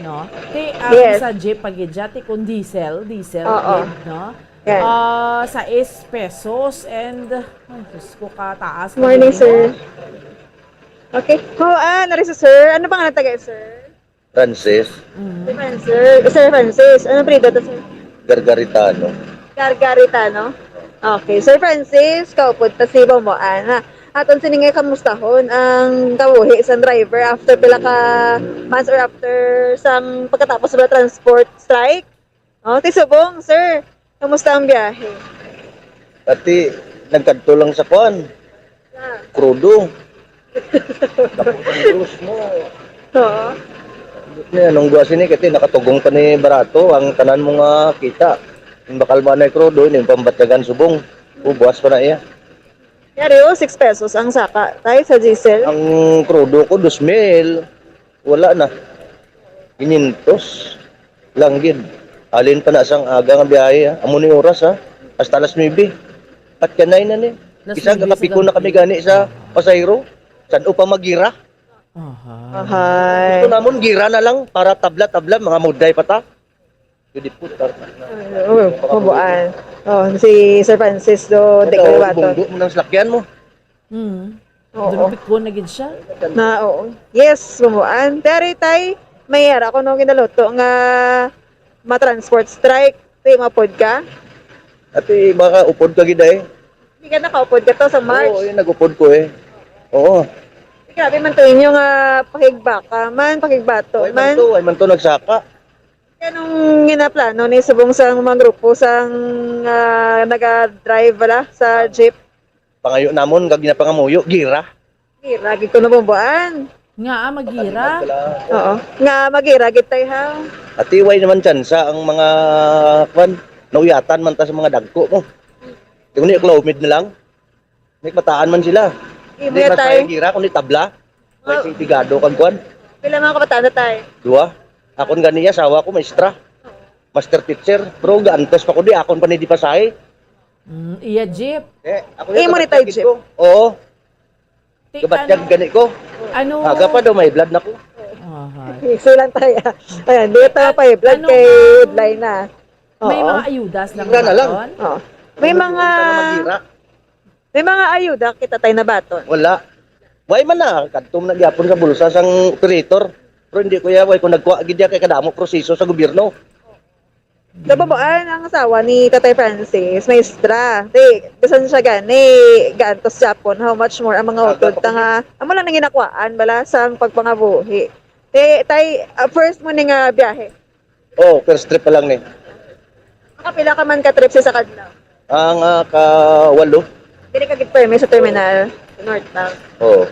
no? Ti, ah, yes, sa jeep pa gid siya, ti kung diesel, diesel, oo, gid, no? Yan. Ah, sais pesos and, ay, Diyos ko, kataas. Morning, sir. Okay. Ho, ah, nari si sir. Ano pangalan taga, sir? Francis. Mm. Si Francis. Sir Francis, anong apelyido to, sir? Gargaritano. Gargaritano? Okay. Sir Francis, kaupod ta si Bamboan, ha? Aton sini nga kamustahon ang kabuhi sang driver after pila ka months or after sang pagkatapos sa transport strike? Oh, ti subong, sir. Kamusta ang biyahe? Dati, nagkadto lang sa kuan. Ah. Crudo. Dako ang krus mo. Oo. Niya, nung gwa sini, kati nakatugong pa ni barato, ang tanan mo nga kita. Yung bakal ba na crudo, yung pambatyagan subong. Ubuas pa na iya. Yari, oh, six pesos ang saka. Tayo sa diesel. Ang crudo ko, dos mil. Wala na. Quinientos lang gid. Alin pa na sang aga nga biyahe, ha? Amo ni oras, ha? Hasta alas nuebe. Patyanay na ni. Alas nuebe sa gabi. Isa, gakapikon na kami gani sa pasahero. San-o pa magira? Aha. Ahay. Gusto namon gira na lang para tabla-tabla, mga muday pa ta. Pwede po, tar-, oo, Bamboan. Oh, si Sir Francis do, ikaw, Degol Baton. Bunggo mo ng salakyan mo. Mm. Oo. Dunupikon na gid siya. Na, oo. Yes, Bamboan. Pero, tay, may ara ko no ginaluto nga ma-transport strike. Tay, maupod ka? Ati, baka upod ka gid, eh. Hindi ka nakaupod ka to sa March? Oo, yun, nag-upod ko, eh. Oo. Grabe man to inyo nga pakigbaka man, pakigbato man. Ay man to, ay man to nagsaka. Anong ginaplano ni subong sang mga grupo sang, ah, naga-drive bala sa jeep? Pangayo namon kag ginapangamuyo, gira. Gira gid kuno, Bamboan. Nga, ah, magira. Oo. Nga, magira gid tay, ha? Ati, way naman tsansa ang mga, kwan, nauyatan man ta sa mga dagko mo. Tingnan niyo, klomid na lang. May kabataan man sila. Hindi, hindi man tayo gira, kundi tabla. May, oh, sing pigado kag kwan. Pila mga kabataan na tayo? Dua. Akon gani, asawa ko, maestra. Master teacher. Pero gaantos pa ko di, akon pa ni di pasahe. Mm, iya jeep. Eh, ako, imo ni tayo jeep? Oo. Gabatyag gani ko. Ano? Aga pa daw, may blood na ko. Aha. Isi lang tayo. Ayan, di tayo pa, eh, blood kay, ah, headline na. May mga ayudas lang na lang. Oo. May mga, may mga ayuda kita tayo nabaton. Wala. Way man na, kadto man na gyapon sa bulsa sang operator. Pero hindi ko ya, way ko nagkuha gid ya kay kadamo proseso sa gobyerno. Sa Bamboan, ang asawa ni Tatay Francis, maestra. Di, bisan siya gani, gaantos gyapon. How much more ang mga utod ta nga, amo lang nang ginakuhaan bala sa pagpangabuhi. Di, tay, ah, first mo ni nga biyahe? Oh, first trip pa lang ni. Makapila ka man ka trip sa isa ka adlaw? Ang, ah, kawalo. Dili ka gid permi sa terminal, northbound. Oo.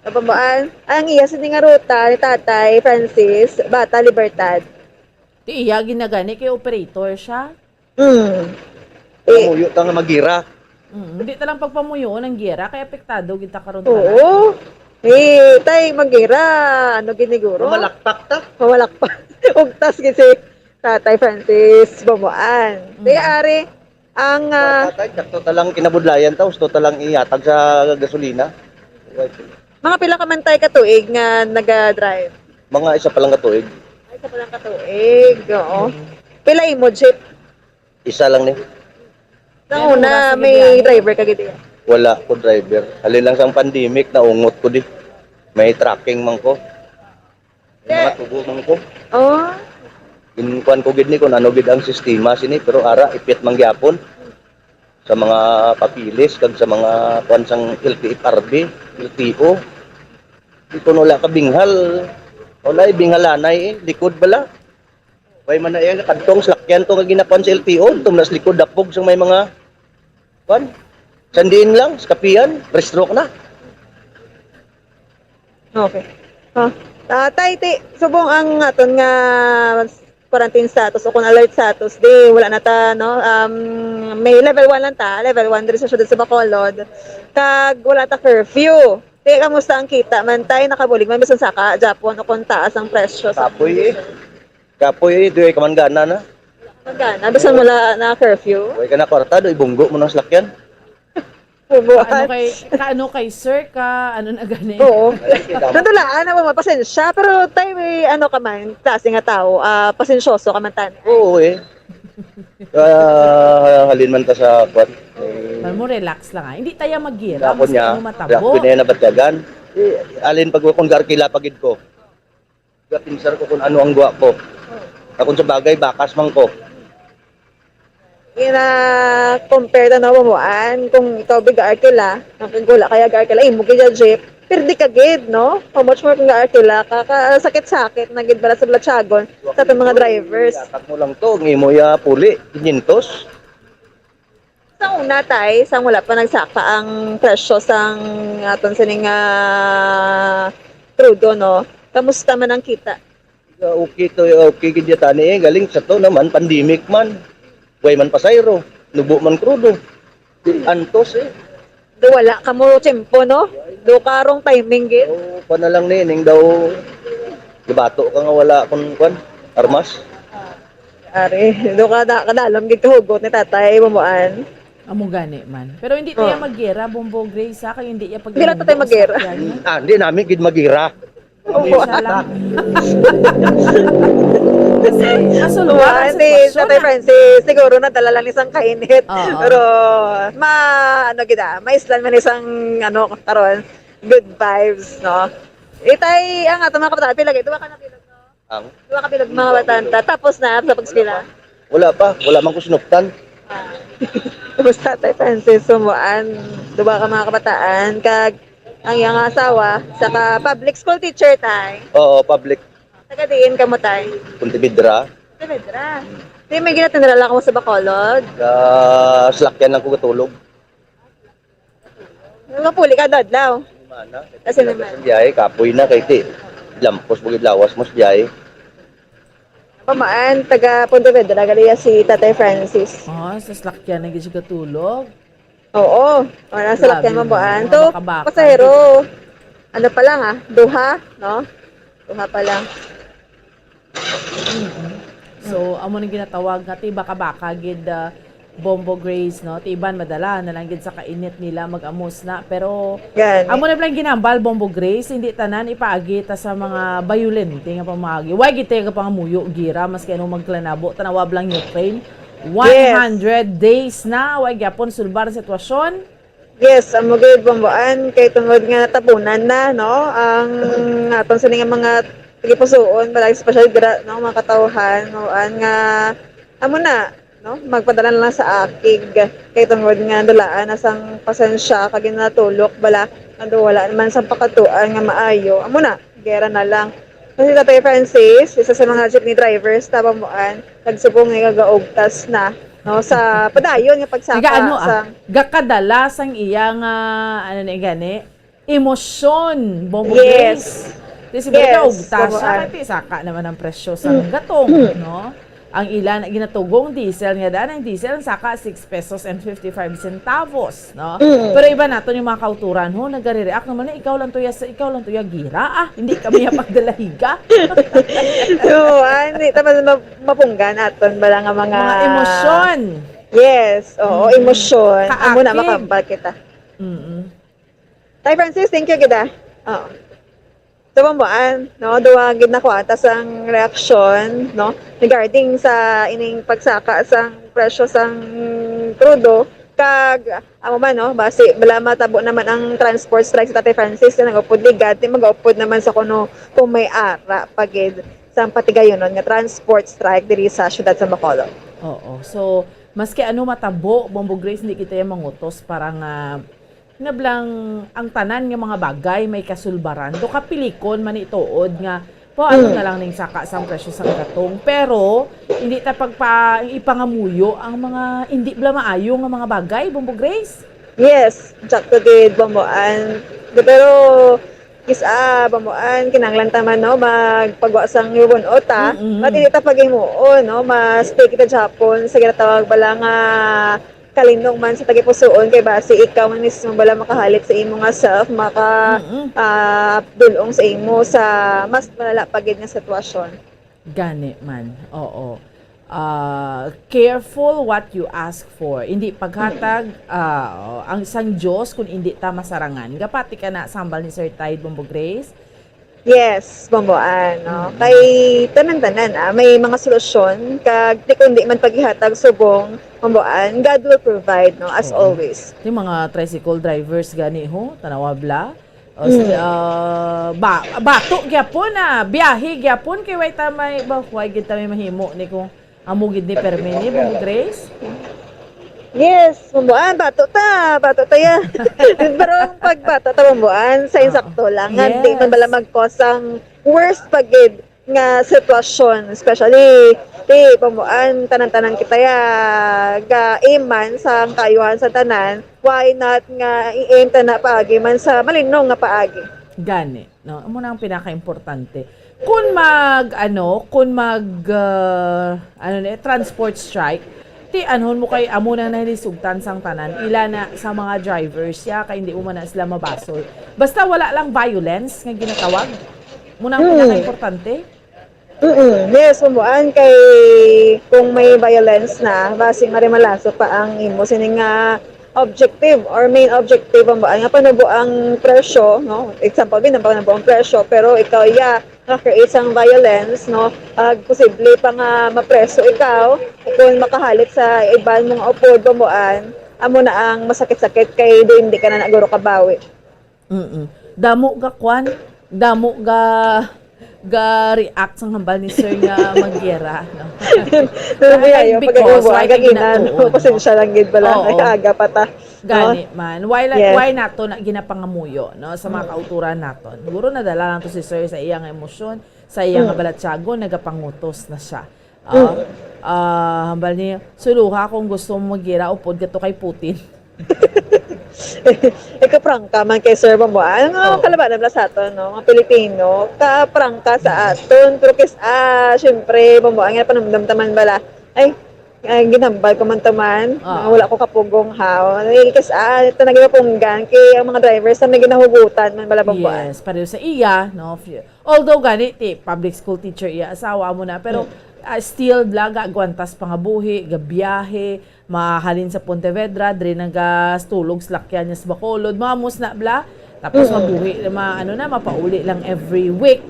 Sa Bamboan, ang iya sini nga ruta ni Tatay Francis, Bata Libertad. Ti iya ginagani kay operator siya. Mm. Eh, pamuyo ta nga magira. Mm, hindi ta lang pagpamuyoon ang gira, kay apektado gid ta karon. Oo. Eh, tay, magira. Ano giniguro? Mamalakpak ta. Mamalakpak. Ugtas gid si Tatay Francis Bamboan. Mm. Tay, ari, ang, ah, tatay, sakto ta lang kinabudlayan ta, gusto ta lang ihatag sa gasolina. Mga pila ka man tay ka tuig nga naga-drive? Mga isa pa lang ka tuig. Ay, isa pa lang ka tuig, oo. Mm. Pila imo jeep? Isa lang ni. Sa una, may driver ka gid iya? Wala ko driver. Halin lang sang pandemic, naungot ko di. May trucking man ko. May mga tubo man ko. Oh. Inkuan ko gid ni kung ano gid ang sistema sini, pero ara, ipit man gyapon sa mga papilis kag sa mga kuan sang L T F R B, L T O. Di ko wala ka binghal. Wala, eh, binghalanay, eh. Likod bala. Way man na iya, kadtong salakyan to nga ginakuan sa L T O, tum nas likod dapog sang may mga, kuan, sandiin lang, skapian, restroke na. Okay. Ha? Ah, tay, ti, subong ang aton nga quarantine status o kung alert status, di, wala na ta, no? Um, may level one lang ta, level one diri sa siyudad sa Bacolod. Kag wala ta curfew. Ti, kamusta ang kita man, tay? Nakabulig man bisan saka, Japon, o kung taas ang presyo sa Kapoy, eh. Kapoy, eh, di ay kamanggana na. Kamanggana, bisan wala na curfew. Way ka na kwarta, do ibunggo mo ng salakyan. Bubuan. Ano kay, ka, ano kay sir ka, ano na gani? Oo. Ay, kita mo. Nadulaan na mo, pasensya. Pero tay, may ano ka man, klase nga tao, ah, pasensyoso ka man, tan. Oo, eh. Ah, halin man ta sa kwan. Eh, man mo, relax lang, ah. Hindi tayo magira, ako mas niya, ano matabo. Ako niya nabatyagan. Eh, alin pag kung garkila pagid ko. Gapinsar ko kung ano ang guwa ko. Akon sa bagay, bakas man ko. Ina-compare ta, no, Bamuan, kung ikaw big arkila, ang kagula kaya arkila, imo gid ang jeep, pirdi ka gid, no? How much more kung arkila ka, ka sakit-sakit na gid bala sa Blatyagon sa atong mga drivers. Atak mo lang to, ang imo ya puli, quinientos. Sa una, tay, sang wala pa nagsaka ang presyo sang aton sining, ah, krudo, no? Kamusta man ang kita? Okay to, okay gid ya tani, eh. Galing sa to naman, pandemic man. Way man pasayro, nubo man krudo. Antos, eh. Do wala ka mo tiyempo, no? Do karong timing gid. Oh, pa na lang ni, ning daw, gibato ka nga wala kun kwan, armas. Ari, do ka da-, kadalom gid kahugot ni tatay, Bamuan. Amo gani man. Pero hindi tayo Oh. maggera, Bombo Grace, ha? Kaya hindi iya pag Hindi lang tatay maggera. Ah, hindi namin gid magira. Isa lang. Kasi, masulbar ang Ate, sitwasyon, Tatay ah. Francis, siguro nadala lang isang kainit. Oo. Pero, ma-, ano gid, ah, maislan man isang, ano, karon, good vibes, no? Itay, ang ato mga kabataan, pila gid? Duha ka na bilog, no? Ang? Duha ka bilog, mga batanta. Tapos na sa pag-eskwela? Wala pa. Wala man ko sinuptan. Ah. Tapos Tatay Francis, sumuan, duha ka mga kabataan, kag ang iyang asawa, saka public school teacher, tay. Oo, public. Taga diin kamo, tay? Pontevedra. Pontevedra. Di may ginatinrala ko sa Bacolod? Sa salakyan lang ko gatulog. Mapuli ka, dadlaw. Mana, kasi naman. Sa biyahe, kapoy na, kay ti, lampos mo gid lawas mo sa biyahe. Pamaan, taga Pontevedra, gali ya si Tatay Francis. Ah, sa salakyan na gid siya gatulog? Oo, wala sa salakyan, Grabe, Bamuan. no? To, Mabakabaka. Pasahero, ano pa lang, ah, duha, no? Duha pa lang. Mm-mm. So, amo nang ginatawag nga ti baka-baka gid, ah, Bombo Grace, no? Ti iban madala na lang gid sa kainit nila mag-amos na. Pero Gani. amo na lang ginambal, Bombo Grace, hindi tanan ipaagi ta sa mga bayolente nga pamaagi. Way gid tayo kapangamuyo, gira, maski ano magklanabo, tanawa lang Ukraine. Yes. One hundred days na, way gyapon sulbar ang sitwasyon. Yes, amo gid, Bomboan, kay tungod nga natapunan na, no, ang aton sini nga mga tagipusoon, balay special gra, no, mga katawhan, no, an nga, amo na, no, magpadala na lang sa akig, kay tungod nga dulaan na sang pasensya, kag ginatulok bala, nga wala naman sang pakatuan nga maayo, amo na, gera na lang. Kasi Tatay Francis, isa sa mga jeepney drivers, ta, Bomboan, nagsubong nga gagaugtas na, no, sa padayon nga pagsaka Nagaano, ah, sa gakadala sang iya nga, ano na gani, emosyon, Bombo Yes. Grace. Di siguro Yes, gaugtas siya, Bomboan. Kay ti saka naman ang presyo sa Mm. gatong, Mm. no? Ang ila na ginatugong diesel nga daan, ang diesel ang saka six pesos and fifty-five centavos, no? Mm. Pero iba naton yung mga kauturan, ho, nagare-react naman na, "Ikaw lang to ya sa, ikaw lang to ya gira, ah, hindi kami ya pagdalahiga." Oo, ah, hindi, tapos ma-, mapunggan naton bala nga mga Mga emosyon. Yes, oo, Mm. emosyon. Amo na Kaakig. makambal kita. Mm-mm. Tay Francis, thank you gid, ah. Oo. So, Bamboan, no, duha gid nakuha ta sang reaksyon, no, regarding sa ining pagsaka sang presyo sang krudo, kag amo man, no, basi bala matabo naman ang transport strike sa Tatay Francis nga nag-upod ligad, di mag-upod naman sa kuno kung may ara pa gid sang patigayunon nga transport strike diri sa siyudad sa Bacolod. Oo. So, maski ano matabo, Bombo Grace, hindi kita yung mangutos para nga nablang ang tanan nga mga bagay may kasulbaran. Do kapilikon man ni tuod nga po ano Mm. na lang ning saka sang presyo sang gatong. Pero hindi ta pagpa ipangamuyo ang mga hindi bla maayo nga mga bagay, Bombo Grace. Yes, sakto gid, Bomboan. Di, pero kis-a, Bomboan, kinahanglan ta man, no, magpagwa sang ribon-ota. Mm-mm. At hindi ta paghimuon, no, mas stay kita gihapon sa ginatawag bala nga kalinong man sa tagipusoon, kay basi ikaw man mismo bala makahalit sa imo nga self, maka, Mm-mm. ah, dulong sa imo sa mas malala pa gid nga sitwasyon. Gani man, oo. Ah, careful what you ask for. Hindi paghatag, Mm. ah, ang sang Dios kung hindi ta masarangan. Gapati ka na sa hambal ni Sir Tide, Bombo Grace? Yes, Bomboan, no? Mm. Kay tanan-tanan, ah, may mga solusyon, kag di kundi man paghihatag subong, Bomboan, God will provide, no? As Oo. always. Yung mga tricycle drivers gani, ho, tanawa bla. O, Mm. sige, ah, ba, bato gyapon, ah, biyahe gyapon kay way ta may, ba, way gid ta may mahimo ni kung amo gid ni permi ni, Bombo Grace? Yes, Bomboan, bato ta, bato ta ya. Pero ang pagbato ta, Bomboan, sa Oo. insakto lang, nga di man Yes. bala mag-cause ang worst pa gid nga sitwasyon, especially ti, Bomboan, tanan-tanan kita ya ga-aim man sa kaayuhan sa tanan, why not nga i-aim ta na paagi man sa malinong nga paagi? Gani, no? Amo na ang pinakaimportante. Kung mag, ano, kung mag, ah, ano na, transport strike, ti anhon mo kay amo na nahilisugtan sang tanan, ila na sa mga drivers, ya, kay hindi mo man na sila mabasol. Basta wala lang violence nga ginatawag. Mo na ang Hmm. pinakaimportante. Mm-mm. Yes, Bomboan, kay kung may violence na, basi marimalaso pa ang imo sini nga objective or main objective, Bomboan, nga panubo ang presyo, no? Example, bin, panubo ang presyo, pero ikaw, ya, nga create sang violence, no? Ag posible pa nga mapreso ikaw, kung makahalit sa iban mo nga upod, Bomboan, amo na ang masakit-sakit kay di, hindi ka na naguro kabawi. Mm. Damo ga kwan, damo ga, ga react sang hambal ni Sir nga magyera, no? Pero Why? Ayaw, Because pag-iubo, why ang kay gina-, gina-, oo, no? Pasensya lang gid bala, Oo. Ay, kaaga pa ta, no? Gani man. Why la-, Yes. why nato na ginapangamuyo, no, sa mga Mm. kauturan naton? Siguro nadala lang to si Sir sa iya nga emosyon, sa iya nga Mm. balatyagon, nagapangutos na siya. Ah, Mm. ah, hambal ni, "Suluha kung gusto mo magira, upod ka to kay Putin." Ikaprangka man kay Sir Bomboan. Ano nga Oo. kalabanan bala sa aton, no? Mga Pilipino, kaprangka sa Mm. aton. Pero kis-, ah, syempre, Bomboan, nga panumdum ta man bala. Ay, ah, ginhambal ko man to man. Ah. Nga wala ko kapugong haw. Ay, kis-, ah, ito na ginapunggan. Kay ang mga drivers na may ginahugutan man bala, Bomboan. Yes, pareho sa iya, no? Fi-, although gani, ti, public school teacher iya asawa mo na, pero, Mm. ah, still, bla, gaagwantas pangabuhi, gabiyahe, mahalin sa Pontevedra, diri nagastulog salakyan niya sa Bacolod, mamos na, bla. Tapos Mm. mabuhi, ma-, ano na, mapauli lang every week.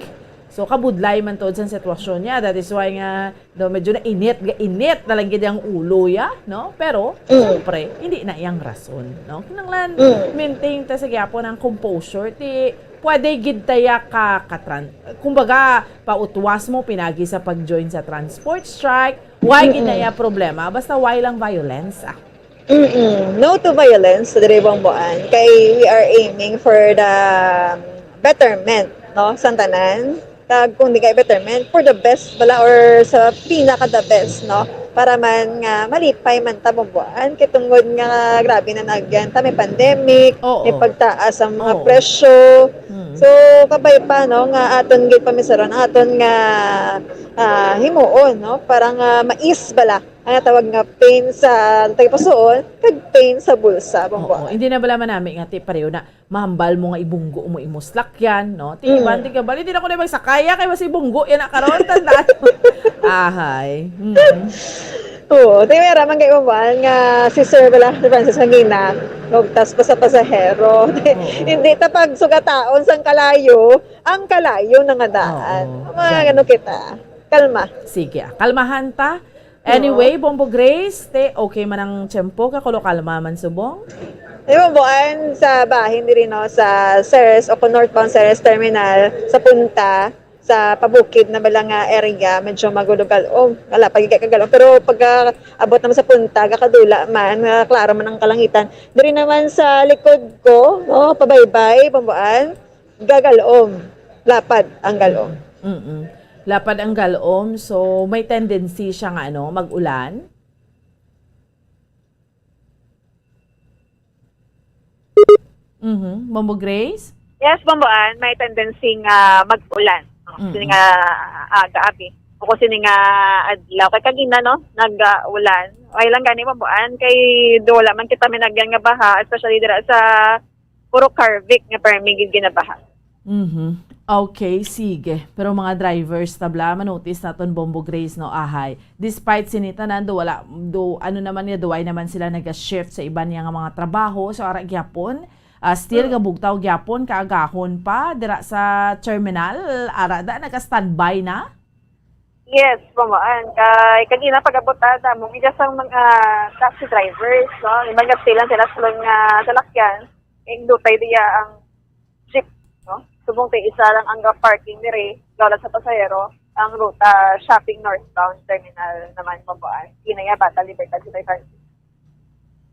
So, kabudlay man tuod sa sitwasyon niya. That is why nga, no, medyo nainit, ga-init na lang gid ang ulo ya, no? Pero, Mm. siyempre, hindi na iyang rason, no? Kinahanglan, Mm. maintain ta sa gyapon ang composure. Ti, pwede gid ta ya ka, katran-, kumbaga, pautwas mo, pinagi sa pag-join sa transport strike. Why gid na Mm-mm. iya problema? Basta why lang violence, ah? Mm-mm. No to violence sa diri, Bomboan. Kay we are aiming for the betterment, no? Sa tanan. Kag kung di kay betterment, for the best bala or sa pinaka the best, no? Para man nga malipay man ta, Bomboan. Kay tungod nga grabe na nagyan ta, may pandemic, Oo. may pagtaas ang mga Oo. presyo. Mm. So, kabay pa, no, nga aton gid pamisaron, aton nga, ah, himuon, no? Para nga mais bala Ang tawag nga pain sa tagipusoon, kag pain sa bulsa, Oo, Bambuan. Hindi na bala manami nga ti pareho na mahambal mo nga ibunggo mo imo salakyan, no? Ti Mm. iban, ti kabal, hindi na ko na magsakaya kay mas ibunggo yan na karon, tandaan. Ahay. Mm. Oo, ti may raman kay Bambuan nga si Sir bala, si Francis Mangina, magtas pa sa pasahero. Oo. Hindi ta pag sugataon sang kalayo, ang kalayo na nga daan. Oo. Mga Yan. ano kita, kalma. Sige, ah, kalmahan ta. Anyway, Bombo Grace, te, okay man ang tiyempo, kakulo kalma man subong? Di ba, buan sa bahin diri, no, sa Ceres o kung northbound Ceres Terminal, sa punta, sa pabukid na bala nga area, medyo magulo-galom. Wala pa gid kagalom. Pero pag, ah, abot naman sa punta, gakadula man, ah, klaro man ang kalangitan. Diri naman sa likod ko, no, pabaybay, Bambuan, gagalom. Lapad ang galom. Mm-mm. Lapad ang galom, so may tendency siya nga, ano, mag-ulan. Mhm. Bombo Grace? Yes, Bomboan, may tendency nga mag-ulan. No? Mm-mm. Sini nga aga, abi. O kung sini nga adlaw. Kay kagina, no? Nag-ulan. Okay lang gani, Bomboan. Kay do wala man kita minagyan nga baha, especially dira sa Puro Carvic nga permi gid ginabaha. Mhm. Okay, sige. Pero mga drivers, tabla, manotice naton, Bombo Grace, no, ahay. Despite sini tanan, do wala, do, ano naman niya, duway naman sila naga-shift sa iban niya nga mga trabaho. So, ara gyapon, ah, still Mm. gabugtaw gyapon, kaagahon pa, dira sa terminal, ara da, naga-standby na? Yes, Bomboan. Kay kagina pag-abot ta, damo gid sang mga taxi drivers, no? Yung mga still lang sila sulod nga salakyan. Yung dutay diya ang jeep, no? Subong tay isa lang ang parking diri, wala sa pasahero, ang ruta shopping northbound terminal naman, Bomboan. Ginaya Bata Libertad sa Taytay.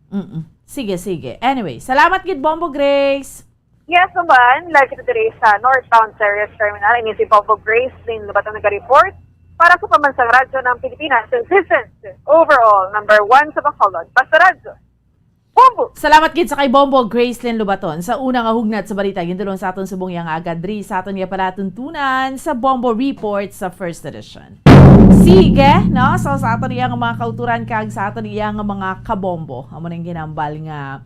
Mm-mm. Sige, sige. Anyway, salamat gid, Bombo Grace. Yes naman, live kita diri sa Northbound Ceres Terminal. Ini si Bombo Grace Lynn Lubaton nag-report para sa Pambansang Radyo ng Pilipinas, consistent, overall, number one sa Bacolod. Basta Radyo. Bombo! Salamat gid sa kay Bombo Gracelyn Lubaton sa una nga hugnat sa balita gintulong sa aton subong yang agad diri sa aton nga palatuntunan sa Bombo Report sa First Edition. Sige, no? So sa aton iya nga mga kauturan kag sa aton iya nga mga kabombo, amo nang ginambal nga,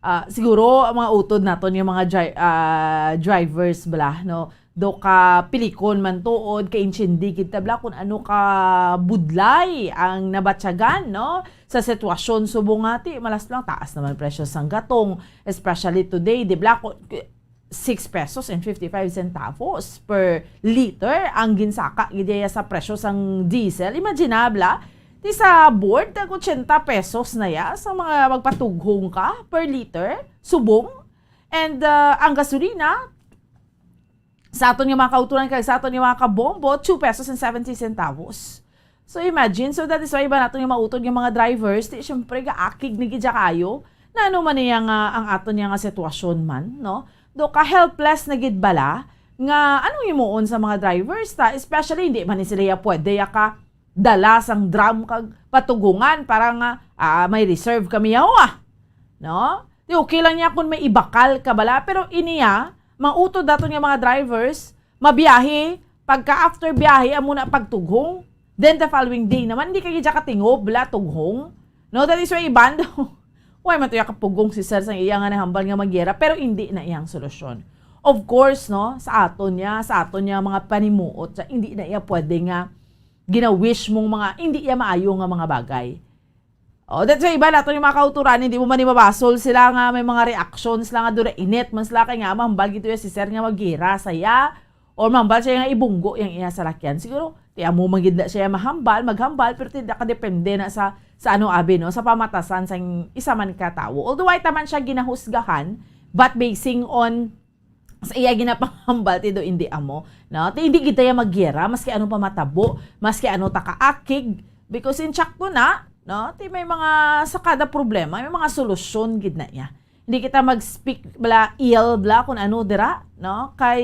ah, siguro ang mga utod naton yung mga dri-, ah, drivers bala, no? Do ka pilikon man tuod, ka-intindi gid ta bala kung ano ka budlay ang nabatyagan, no? Sa sitwasyon subong nga ti, malas lang, taas naman presyo sang gatong, especially today, di bala, kung six pesos and fifty-five centavos per liter ang ginsaka gid iya sa presyo sang diesel. Imagine na bala, ti sa board, tag ochenta pesos na ya sa mga magpatughong ka per liter, subong. And, ah, ang gasolina, sa aton nga mga kauturan kag sa aton nga mga kabombo, two pesos and seventy centavos. So imagine, so that is why iba naton nga mautod nga mga drivers, ti syempre gaakig ni gid siya kayo. Na ano man niya nga ang aton niya nga sitwasyon man, no? Do ka helpless na gid bala nga anong himuon sa mga drivers ta, especially hindi man ni sila ya pwede ya ka dala sang drum kag patugungan para nga, ah, may reserve kami yawa. No? Di okay lang niya kung may ibakal ka bala, pero iniya, mautod daton nga mga drivers, mabiyahe, pagka after biyahe, amo na pagtughong. Then the following day naman, hindi ka gid siya katingob, bala, tughong. No, that is why iban daw. Why man to ya kapugong si sir sang iya nga nahambal nga magyera, pero hindi na iyang solusyon. Of course, no, sa aton niya, sa aton niya mga panimuot, sa hindi na iya pwede nga gina-wish mong mga hindi iya maayo nga mga bagay. Oh, that's why iba nato yung mga kauturan, hindi mo man mabasol sila nga may mga reactions lang nga dura init man sila kay nga mahambal gito ya si sir nga magira saya or mahambal siya nga ibunggo yang iya salakyan. Siguro, ti amo man gid na siya mahambal, maghambal, pero ti ka depende na sa, sa ano abi, no, sa pamatasan sang isa man ka tawo. Although ay taman siya ginahusgahan, but basing on sa iya ginapangambal, ti do hindi amo, no? Ti hindi gid ta ya magyera, maski ano pa matabo, maski ano ta kaakig, because in check ko na, no? Ti may mga, sa kada problema, may mga solusyon gid na iya. Hindi kita mag-speak bala ill bala kung ano dira, no? Kay,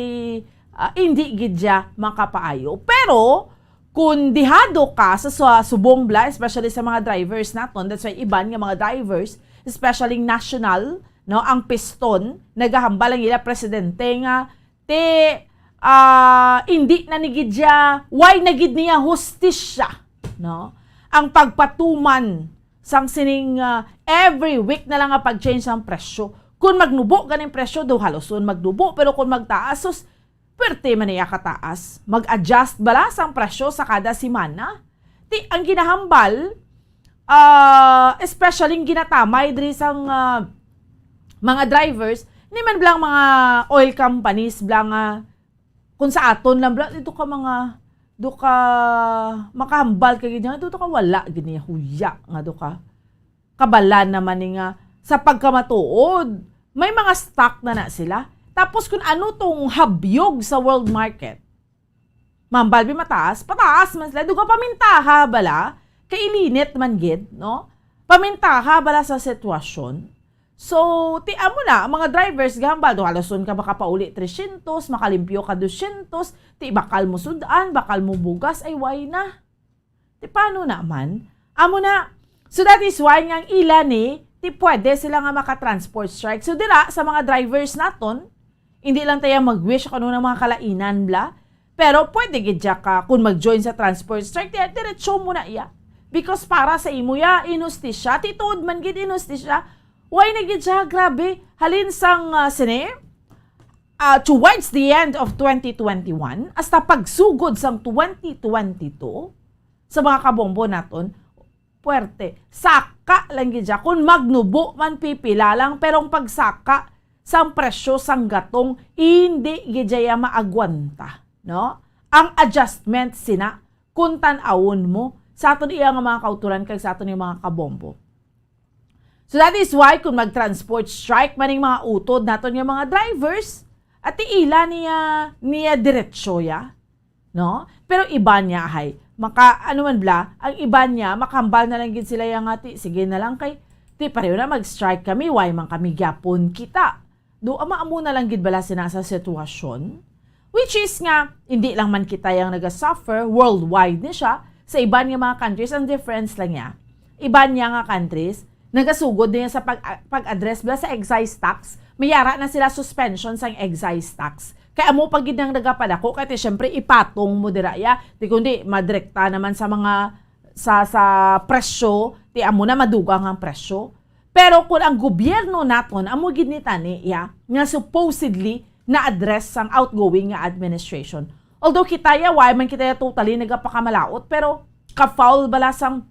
ah, hindi gid siya makapaayo. Pero, kung dihado ka sa, sa subong bala, especially sa mga drivers naton, that's why iban nga mga drivers, especially national, no, ang piston, nagahambal ang ila presidente nga, ti, ah, hindi na ni gid siya, why na gid niya hustisya, no? ang pagpatuman sang sining, ah, every week na lang nga pag-change sang presyo. Kung magnubo ganing presyo, daw halos yun magnubo, pero kung magtaas, sus, pwerte man niya kataas. Mag-adjust bala sang presyo sa kada semana? Ti, ang ginahambal, ah, especially ang ginatamay diri sang, ah, mga drivers, ni man bala ang mga oil companies bala nga, kung sa aton lang bala, dito ka mga, do ka makahambal ka gid nga, dito ka wala gid niya huya nga do ka. Kabalan naman ni nga sa pagkamatuod, may mga stock na na sila. Tapos kung ano tong habyog sa world market, mambal bi mataas, pataas man sila. Duga pamintaha bala, kay ilinit man gid, no? Pamintaha bala sa sitwasyon. So, ti amo na, ang mga drivers, gahambal, do halos ka makapauli tresyentos, makalimpyo ka dosyentos, ti bakal mo sudan, bakal mo bugas, ay why na? Ti paano na man? Amo na, so that is why nga ang ila ni, ti pwede sila nga maka-transport strike. So, dira, sa mga drivers naton, hindi lang tayo mag-wish kung ano ng mga kalainan bla, pero pwede gid siya ka, kung mag-join sa transport strike, di, diretso mo na iya. Because para sa imo ya, inustisya, ti tuod man gid inustisya, why na gid siya, grabe, halin sang, ah, sini, ah, towards the end of twenty twenty-one, hasta pagsugod sang twenty twenty-two, sa mga kabombo naton, puwerte. Saka lang gid siya. Kung magnubo man, pipila lang, pero ang pagsaka sang presyo sang gatong, hindi gid siya maagwanta, no? Ang adjustment sina, kung tan-awon mo, sa aton iya nga mga kautoran kag sa aton iya mga kabombo. So that is why kung mag-transport strike man ning mga utod naton nga mga drivers, at ti ila niya, niya diretsyo ya, no? Pero iban niya hay, maka, ano man bla, ang iban niya, makahambal na lang gid sila ya nga ti, sige na lang kay, ti pareho na mag-strike kami, why man kami gyapon kita? Do, ama, amo na lang gid bala sina sa sitwasyon? Which is nga, hindi lang man kita yang naga-suffer, worldwide ni siya, sa iban nga mga countries, ang difference lang niya. Iban niya nga countries, nagasugod niya sa pag, pag-address bala sa excise tax, mayara na sila suspension sang excise tax. Kay amo pa gid ang nagapadako, kay ti, syempre, ipatong mo dira ya. Di kundi, madirekta naman sa mga, sa, sa presyo, ti amo na madugang ang presyo. Pero kung ang gobyerno naton, amo gid ni tani, ya, nga supposedly na-address sang outgoing nga administration. Although kita ya, why man kita ya totally nagapakamalaot, pero ka-foul bala sang,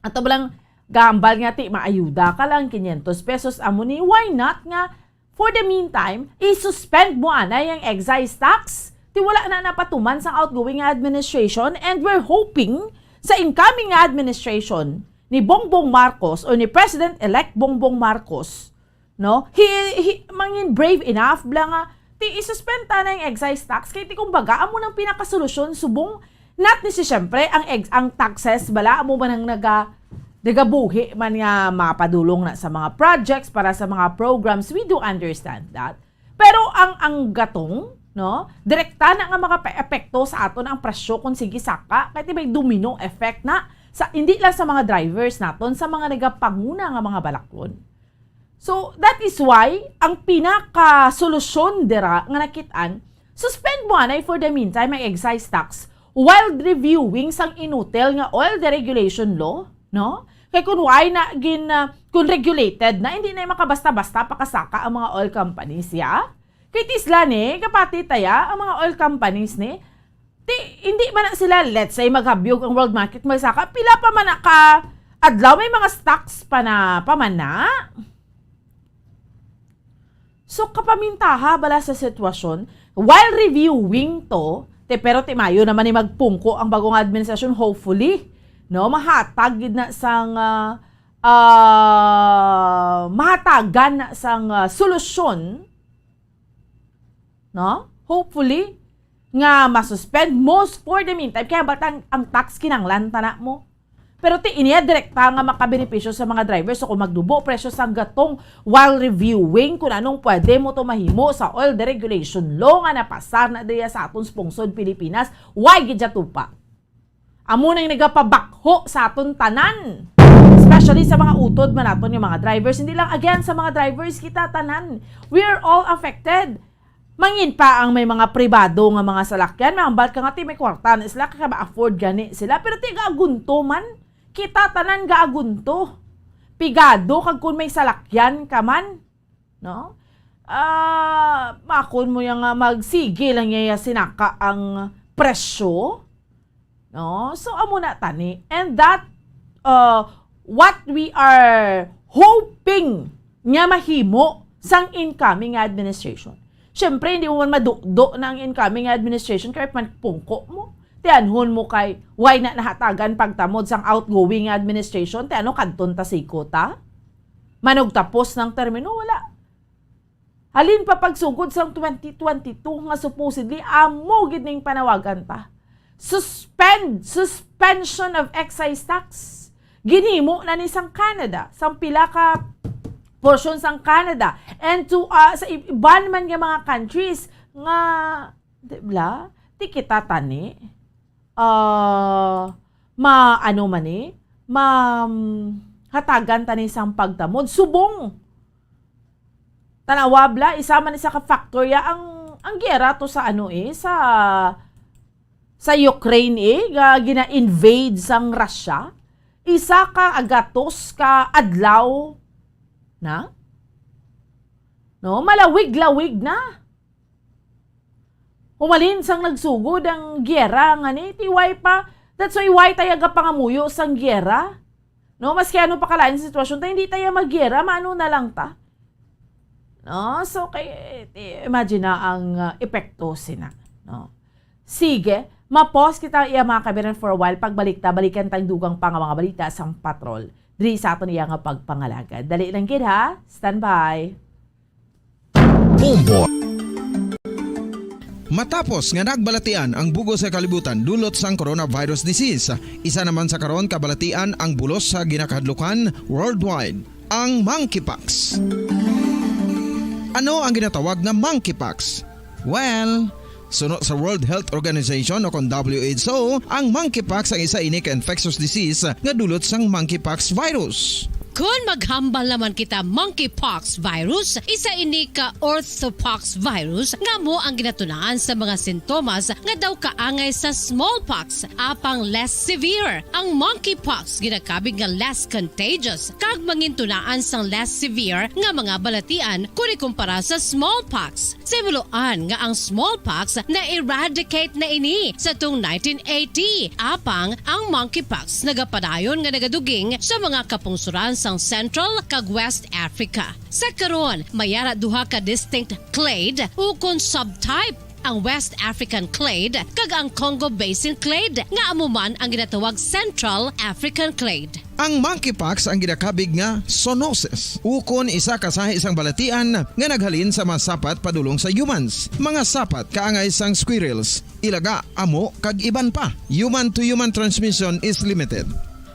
ato ba lang gambal nga ti, maayuda ka lang, quinientos pesos, amo ni, why not nga, for the meantime, i-suspend mo anay ang excise tax? Ti wala na napatuman sang outgoing nga administration, and we're hoping sa incoming nga administration ni Bongbong Marcos or ni President-elect Bongbong Marcos, no? He, he, mangin brave enough bala nga, ti isuspend ta na yung excise tax, kay ti kumbaga, amo nang pinakasolusyon, subong, not ni si, syempre, ang ex-, ang taxes bala, amo man ang naga-, nagabuhi man nga mapadulong na sa mga projects, para sa mga programs, we do understand that. Pero ang, ang gatong, no, direkta na nga makaepekto sa aton ang presyo kung sige saka, kay ti may domino effect na, sa, hindi lang sa mga drivers naton, sa mga nagapanguna nga mga balaklon. So, that is why, ang pinakasolusyon dira nga nakit-an, suspend mo anay for the meantime ang excise tax while reviewing sang inutil nga oil deregulation law, no? Kay kung why na gin, ah, kung regulated na, hindi na makabasta-basta pakasaka ang mga oil companies, ya? Kay ti sila ni, kapati taya, ang mga oil companies ni, ti, hindi man na sila, let's say, maghabyog ang world market, magsaka, pila pa man na ka adlaw, may mga stocks pa na, pa man na. So, kapamintaha bala sa sitwasyon, while reviewing to, ti, pero ti mayo naman ni magpungko ang bagong administrasyon, hopefully, no, mahatag gid na sang, ah, ah, mahatagan na sang, ah, solusyon, no? Hopefully, nga masuspend mo for the meantime. Kaya ba't ang, ang tax kinanglan ta na mo? Pero ti iniya direkta nga makabenepisyo sa mga drivers. So kung magdubo presyo sang gatong while reviewing kung anong pwede mo to mahimo sa oil deregulation law nga napasar na diya sa aton pungsod Pilipinas, why gid siya tupa? Amo nang nagapabakho sa aton tanan. Especially sa mga utod man naton nga mga drivers. Hindi lang, again, sa mga drivers, kita tanan. We are all affected. Mangin pa ang may mga pribado nga mga salakyan, mahambal ka nga ti may kwarta na sila, kaya ma-afford gani sila. Pero ti gaagunto man, Kita tanan gaagunto. Pigado kag kun may salakyan ka man, no? Ah, makon mo yang, ah, magsige lang niya sinaka ang presyo, no? So, amo na tani. And that, uh, what we are hoping nga mahimo sang incoming nga administration. Siyempre, hindi mo man madukdo na ang incoming nga administration kay man pungko mo. Tiyanhon mo kay why na nahatagan pagtamod sang outgoing nga administration? Ti ano, kadton ta siko ta? Manugtapos ng termino? Wala. Halin pa pagsugod sang twenty twenty-two nga supposedly amo gid ning panawagan ta. Suspend, suspension of excise tax. Ginhimo na ni sang Canada, sang pila ka portion sang Canada, and to, ah, sa ib-, iban man nga mga countries nga, di bla, di kita tani, ah, ma-, ano man ni, ma-, hatagan tani sang pagtamod. Subong. Tanawa bla, isa man isa ka factor ya ang, ang giyera to sa ano eh, sa, sa Ukraine eh, nga gina-invade sang Russia. Isa ka agatos ka adlaw na? No, malawig-lawig na. Humalin sang nagsugod ang giyera nga ni, ti why pa, that's why, why tayo gapangamuyo sang giyera? No, maski ano pa kalain sa sitwasyon ta, hindi tayo magyera, maano na lang ta. No? So, kay, ti-, imagine na ang, ah, epekto sina, no? Sige, ma-pause kita iya, mga kabiran, for a while. Pagbalik ta, balikan tang dugang pa nga mga balita sang patrol diri sa aton iya nga pagpangalagad. Dali lang gid, ha? Standby. Bombo. Matapos nga nagbalatian ang bugos sa kalibutan dulot sang coronavirus disease, isa naman sa karon kabalatian ang bulos sa ginakahadlukan worldwide, ang monkeypox. Ano ang ginatawag nga monkeypox? Well, suno sa World Health Organization o kon W H O, ang monkeypox ang isa ini ka infectious disease nga dulot sang monkeypox virus. Kon maghambal naman kita monkeypox virus, isa ini ka orthopox virus nga amo ang ginatunaan sa mga sintomas nga daw kaangay sa smallpox, apang less severe. Ang monkeypox ginakabig nga less contagious kag mangintunaan sang less severe nga mga balatian kon ikumpara sa smallpox. Sa himuloan nga ang smallpox na-eradicate na ini sa tung nineteen eighty, apang ang monkeypox nagapadayon nga nagaduging sa mga kapungsoran sang Central kag West Africa. Sa karon, may ara duha ka distinct clade ukon subtype, ang West African clade kag ang Congo Basin clade, nga amo man ang ginatawag Central African clade. Ang monkeypox ang ginakabig nga zoonosis, ukon isa ka sahi sang balatian nga naghalin sa mga sapat padulong sa humans. Mga sapat kaangay sang squirrels, ilaga, amo, kag iban pa. Human to human transmission is limited.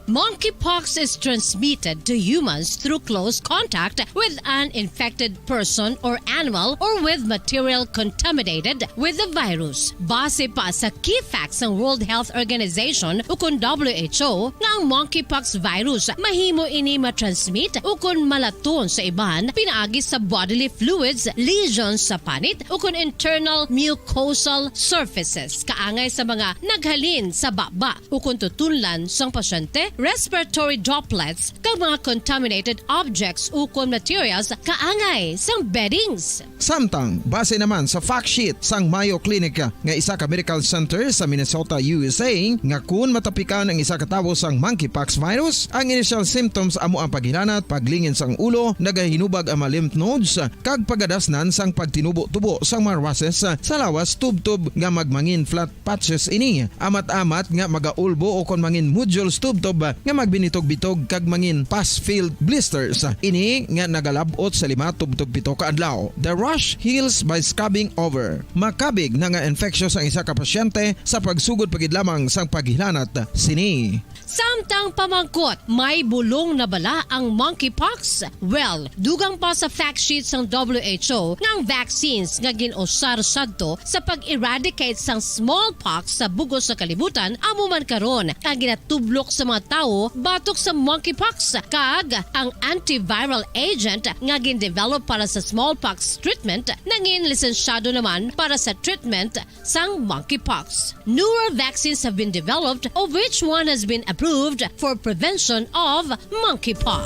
Monkeypox is transmitted to humans through close contact with an infected person or animal or with material contaminated with the virus. Base pa sa key facts sang World Health Organization ukon W H O nga ang monkeypox virus mahimo ini matransmit ukon malaton sa iban pinaagi sa bodily fluids, lesions sa panit ukon internal mucosal surfaces kaangay sa mga naghalin sa baba ukon tutunlan sang pasyente, respiratory droplets, kag mga contaminated objects ukon materials kaangay sang beddings. Samtang, base naman sa fact sheet sang Mayo Clinic nga isa ka medical center sa Minnesota, U S A, nga kun matapikan ang isa ka tawo sang monkeypox virus, ang initial symptoms amo ang paghilanat, paglingin sang ulo, nagahinubag ang mga lymph nodes, kag pagadasnan sang pagtinubo-tubo sang mga rushes sa lawas tubtob nga magmangin flat patches ini, amat-amat nga magaulbo o kon mangin nodules tubtob nga magbinitog-bitog kag mangin pus-filled blisters. Ini nga nagalab-ot sa lima tubtob pito ka adlaw. The rash heals by scabbing over. Makabig na nga infectious ang isa ka pasyente sa pagsugod pa gid lamang sang paghilanat sini. Samtang pamangkot, may bulong na bala ang monkeypox? Well, dugang pa sa fact sheet sang W H O nga ang vaccines nga gin-usar sadto sa pag-eradicate sang smallpox sa bug-os nga kalibutan amo man karon ang ginatublok sa mga tawo batok sa monkeypox, kag ang antiviral agent nga gin-develop para sa smallpox treatment nangin lisensyado naman para sa treatment sang monkeypox. Newer vaccines have been developed, of which one has been approved for prevention of monkeypox.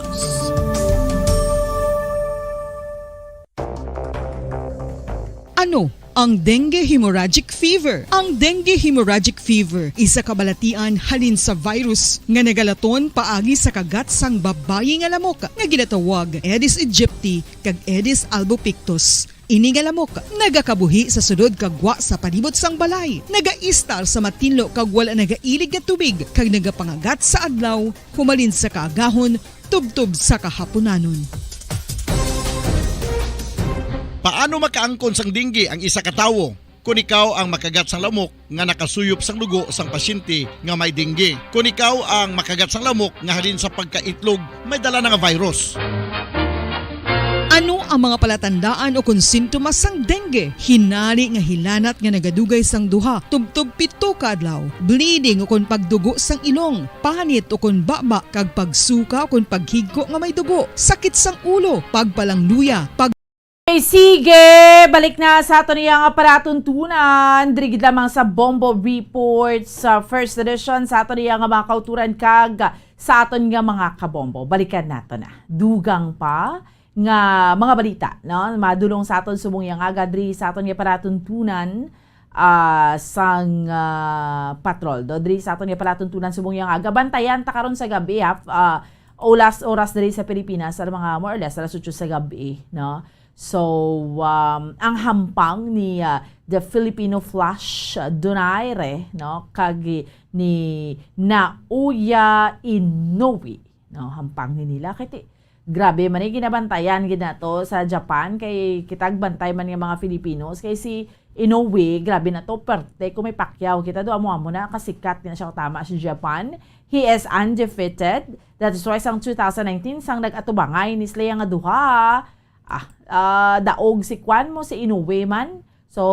Ano ang dengue hemorrhagic fever? Ang dengue hemorrhagic fever isa ka balatian halin sa virus nga nagalaton paagi sa kagat sang babayi nga lamok nga ginatawag Aedes aegypti kag Aedes albopictus. Ini nga lamok nagakabuhi sa sulod kag gwa sa palibot sang balay, nagaistar sa matinlo kag wala nagailig nga tubig, kag nagapangagat sa adlaw humalin sa kaagahon tubtob sa kahapunanon. Paano makaangkon sang dengue ang isa ka tawo? Kon ikaw ang makagat sang lamok nga nakasuyop sang dugo sang pasyente nga may dengue. Kon ikaw ang makagat sang lamok nga halin sa pagkaitlog may dala na nga virus. Ano ang mga palatandaan o kon sintomas sang dengue? Hinari nga hilanat nga nagadugay sang duha tubtob pito ka adlaw, bleeding o kon pagdugo sang ilong, panit o kon baba, kag pagsuka o kon paghigko nga may dugo, sakit sang ulo, pagpalangluya, pag Okay, sige, balik na sa aton iya nga palatuntunan. Diri gid lamang sa Bombo Report sa First Edition sa aton iya nga mga kauturan kag sa aton nga mga kabombo. Balikan nato na. Dugang pa nga mga balita, no? Madulong sa aton subong iya nga aga diri sa aton nga palatuntunan, ah, sang, ah, patrol. Do, diri sa aton nga palatuntunan subong iya nga aga. Bantayan ta karon sa gabi, ha? Ah, oras, oras diri sa Pilipinas, sa mga more or less alas otso sa gabi, no? So, um, ang hampang ni, ah, The Filipino Flash, ah, Donaire, no, kag ni Naoya Inoue, no, hampang ni nila. Kay ti-, grabe man, eh, ginabantayan gid nato sa Japan, kay kita bantay man nga mga Filipinos, kay si Inoue, grabe na to, perte ko may Pacquiao. Kita do, amo-amo na, kasikat na siya, tama, sa Japan. He is undefeated. That is why sang two thousand nineteen, sang nag-atubangay ni sila nga duha, ah, ah, daog si kwan mo, si Inoue man. So,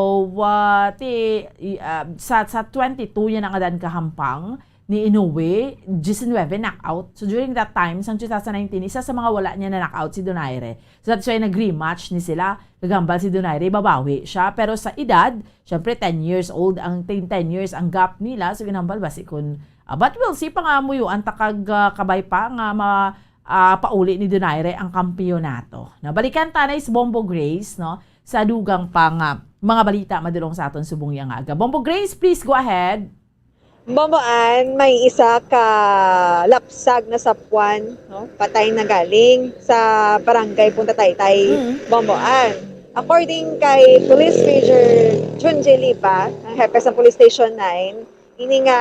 ah, ti, i-, ah, sa, sa twenty-two yan ang adan kahampang ni Inoue, diecinuebe knockout. So, during that time, sang two thousand nineteen, isa sa mga wala niya na knockout si Donaire. So, that's why nag-rematch ni sila. Gagambal si Donaire, babawi siya. Pero sa edad, syempre, ten years old, ang ten, ten years ang gap nila. So, ginambal ba si kun, ah, but we'll see, pangamuyuan ta kag, ah, kabay pa nga ma-, ah, pauli ni Donaire ang kampiyonato. Nabalikan ta na is Bombo Grace, no? Sa dugang pa nga mga balita madulong sa aton subong iya nga aga. Bombo Grace, please go ahead. Bomboan, may isa ka lapsag na sapwan, no? Patay na galing sa barangay Punta Taytay, Mm. Bomboan. According kay Police Major Junji Liba, ang hepe sa Police Station nine, ini nga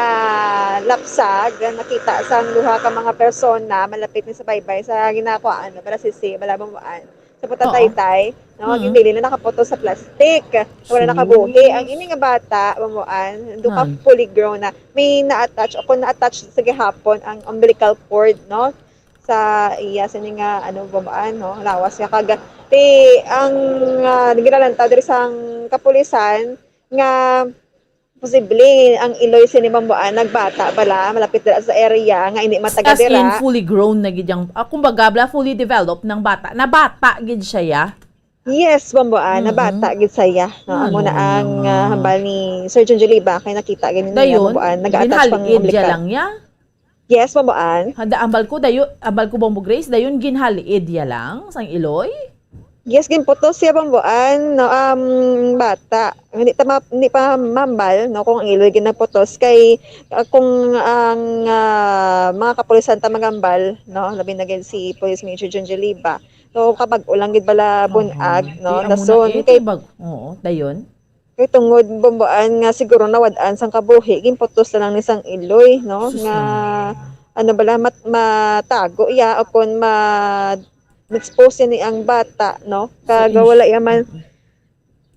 lapsag nakita sang duha ka mga persona malapit ni sa baybay sa ginakuan, no? Bala Sisi, bala Bomboan. Sa Punta Oo. Taytay, no? Mm. Ang dili na nakaputos sa plastic. Wala Sus. nakabuhi. Ang ini nga bata, mamuan, do ka Ay. fully grown na. May na-attach, o kung na-attach sa gihapon ang umbilical cord, no? Sa iya, sa ini nga, ano, mamuan, no? Lawas nga kag, ti, ang, ah, ginalantaw diri sang kapulisan nga posible ang iloy sini, mamuan, nagbata bala, malapit dira sa area nga hindi mataga As in, dira. fully grown na gid yang, ah, kumbaga, bala, fully developed ng bata. Nabata gid siya, ya? Yes, mamuan, Mm-mm. nabata gid siya, ya. No, amo Ano na ang, nga? ah, hambal ni Sir Junjun Liba, kay nakita gid niya, Dayon, mamuan, nag-attach pang ginhaliid ya umbilical. lang ya? Yes, mamuan. Handa, ambal ko, dayo, ambal ko, Bombo Grace, dayon ginhaliid ya lang sang iloy? Yes, ginputos siya, mamuan, no, um, bata. Hindi ta ma-, hindi pa mambal, no, kung ang iloy ginagputos. Kay, ah, kung ang, ah, mga kapulisan ta magambal, no, labi na gid si Police Major John Jeliba. So, kabag-o lang gid bala bunag, Oo. no, Di, amo na dason. eh, Kay, kay bag-, oo, dayon. Kay tungod, mamuan, nga siguro nawad-an sang kabuhi, ginputos na lang ni sang iloy, no? Sus, Nga, naman. ano bala, mat-, matago iya o kon ma-, ma-expose ni ang bata, no? Sa Kag ins-, wala iya man, mm.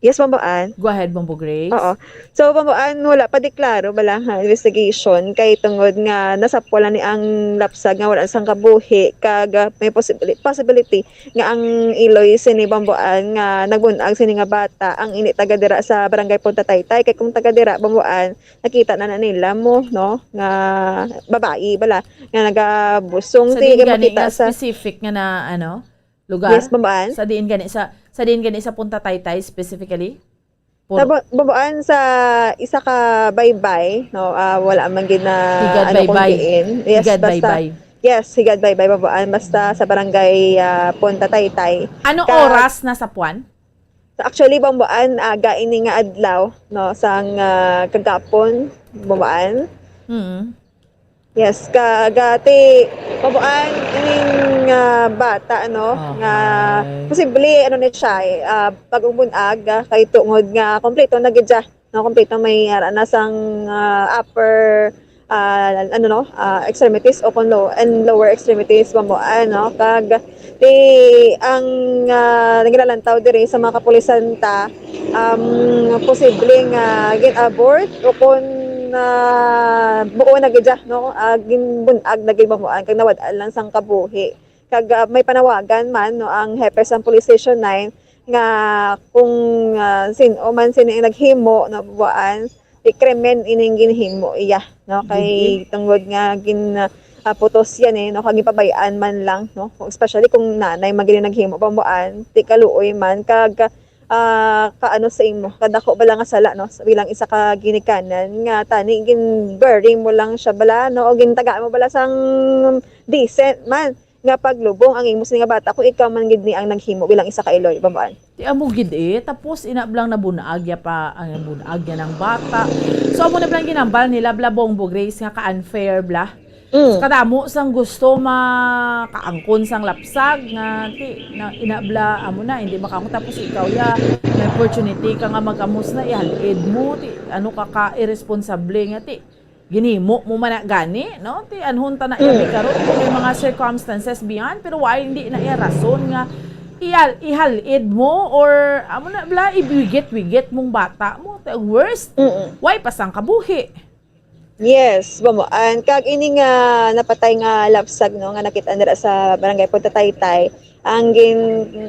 Yes, Bombo Ann. Go ahead, Bombo Grace. Oo. So, Bombo Ann, wala pa di klaro bala nga investigation kay tungod nga nasapwal na ni ang lapsag nga wala sang kabuhi kag, ah, may possibili-, possibility nga ang iloy sini, Bombo Ann, nga nagbun-ag sini nga bata ang ini taga dira sa barangay Punta Taytay. Kay kung taga dira, Bombo Ann, nakita na, na nila mo, no, nga babayi bala nga nagabusong. Sa Di diin ka gani makita nga sa specific nga na, ano, lugar? Yes, Bombo Ann. Sa diin gani sa, sa diin gani sa Punta Taytay specifically? Sa Puro. Bu-, Bombo Ann, sa isa ka baybay, no, ah, wala man gid na, Higad ano, kung Baybay. Diin. Yes, Higad basta, Baybay. Yes, Higad Baybay, Bombo Ann, basta sa barangay, ah, Punta Taytay. Ano Ka- oras na sa puwan? Actually, Bombo Ann, aga ini nga adlaw, no, sang, ah, kagapon, Bombo Ann. Mm. Yes, kag, ah, ti, Bombo Ann, ining, ah, bata, ano, nga Ahay. posible, ano ni siya, eh, ah, bagong bunag, ah, kay tungod nga kompleto na gid siya, no, kompleto may ara na sang, ah, upper, ah, ano, no, ah, extremities o kon low-, and lower extremities, Bombo Ann, no, kag ti ang, ah, naglalantaw diri sa mga kapulisan ta, um, posible nga gin-abort o kon, ah, buo na gid siya, no? Ah, ginbun-ag na gid, Bombo Ann, kag nawad-an lang sang kabuhi. Kag, ah, may panawagan man, no, ang hepe sang Police Station nine nga kung, ah, sin-o man sini ang naghimo, no, Bombo Ann, ti krimen ining ginhimo iya, no? Kay Gid, eh. tungod nga gin-, ah, putos yan, eh, no? Kag ginpabay-an man lang, no? Kung, especially kung nanay man gid ang naghimo, Bombo Ann, ti kaluoy man, kag, ah, kaano sa imo, kadako bala nga sala, no? Sa, bilang isa ka ginikanan nga tani gin-bury mo lang siya bala, no? O gintagaan mo bala sang decent man nga paglubong ang imo sini nga bata kung ikaw man gid ni ang naghimo bilang isa ka iloy, Bombo Ann. Ti amo gid, eh. Tapos, ina blang nabunag ya pa, ang nabunag ya ng bata. So, amo na blang ginambal nila, bla, Bombo Grace, nga ka-unfair, bla. Mm. Sa kadamo sang gusto makaangkon sang lapsag nga, ti, na, ina bla, amo na, hindi makaangkon. Tapos ikaw, ya, may opportunity ka nga mag-amos na, ihalid mo, ti, ano ka ka, irresponsable nga, ti. Ginhimo mo man na gani, no? Ti anhon ta na iya Mm. karon kung may mga circumstances beyond, pero why hindi na iya rason nga ihal-, ihalid mo or amo na bla, ibigit-wigit mong bata mo? Ti worst, Mm. why pa sang kabuhi? Yes, Bombo Ann. Kag ini nga napatay nga lapsag, no, nga nakita nira sa barangay Punta Taytay, ang gin,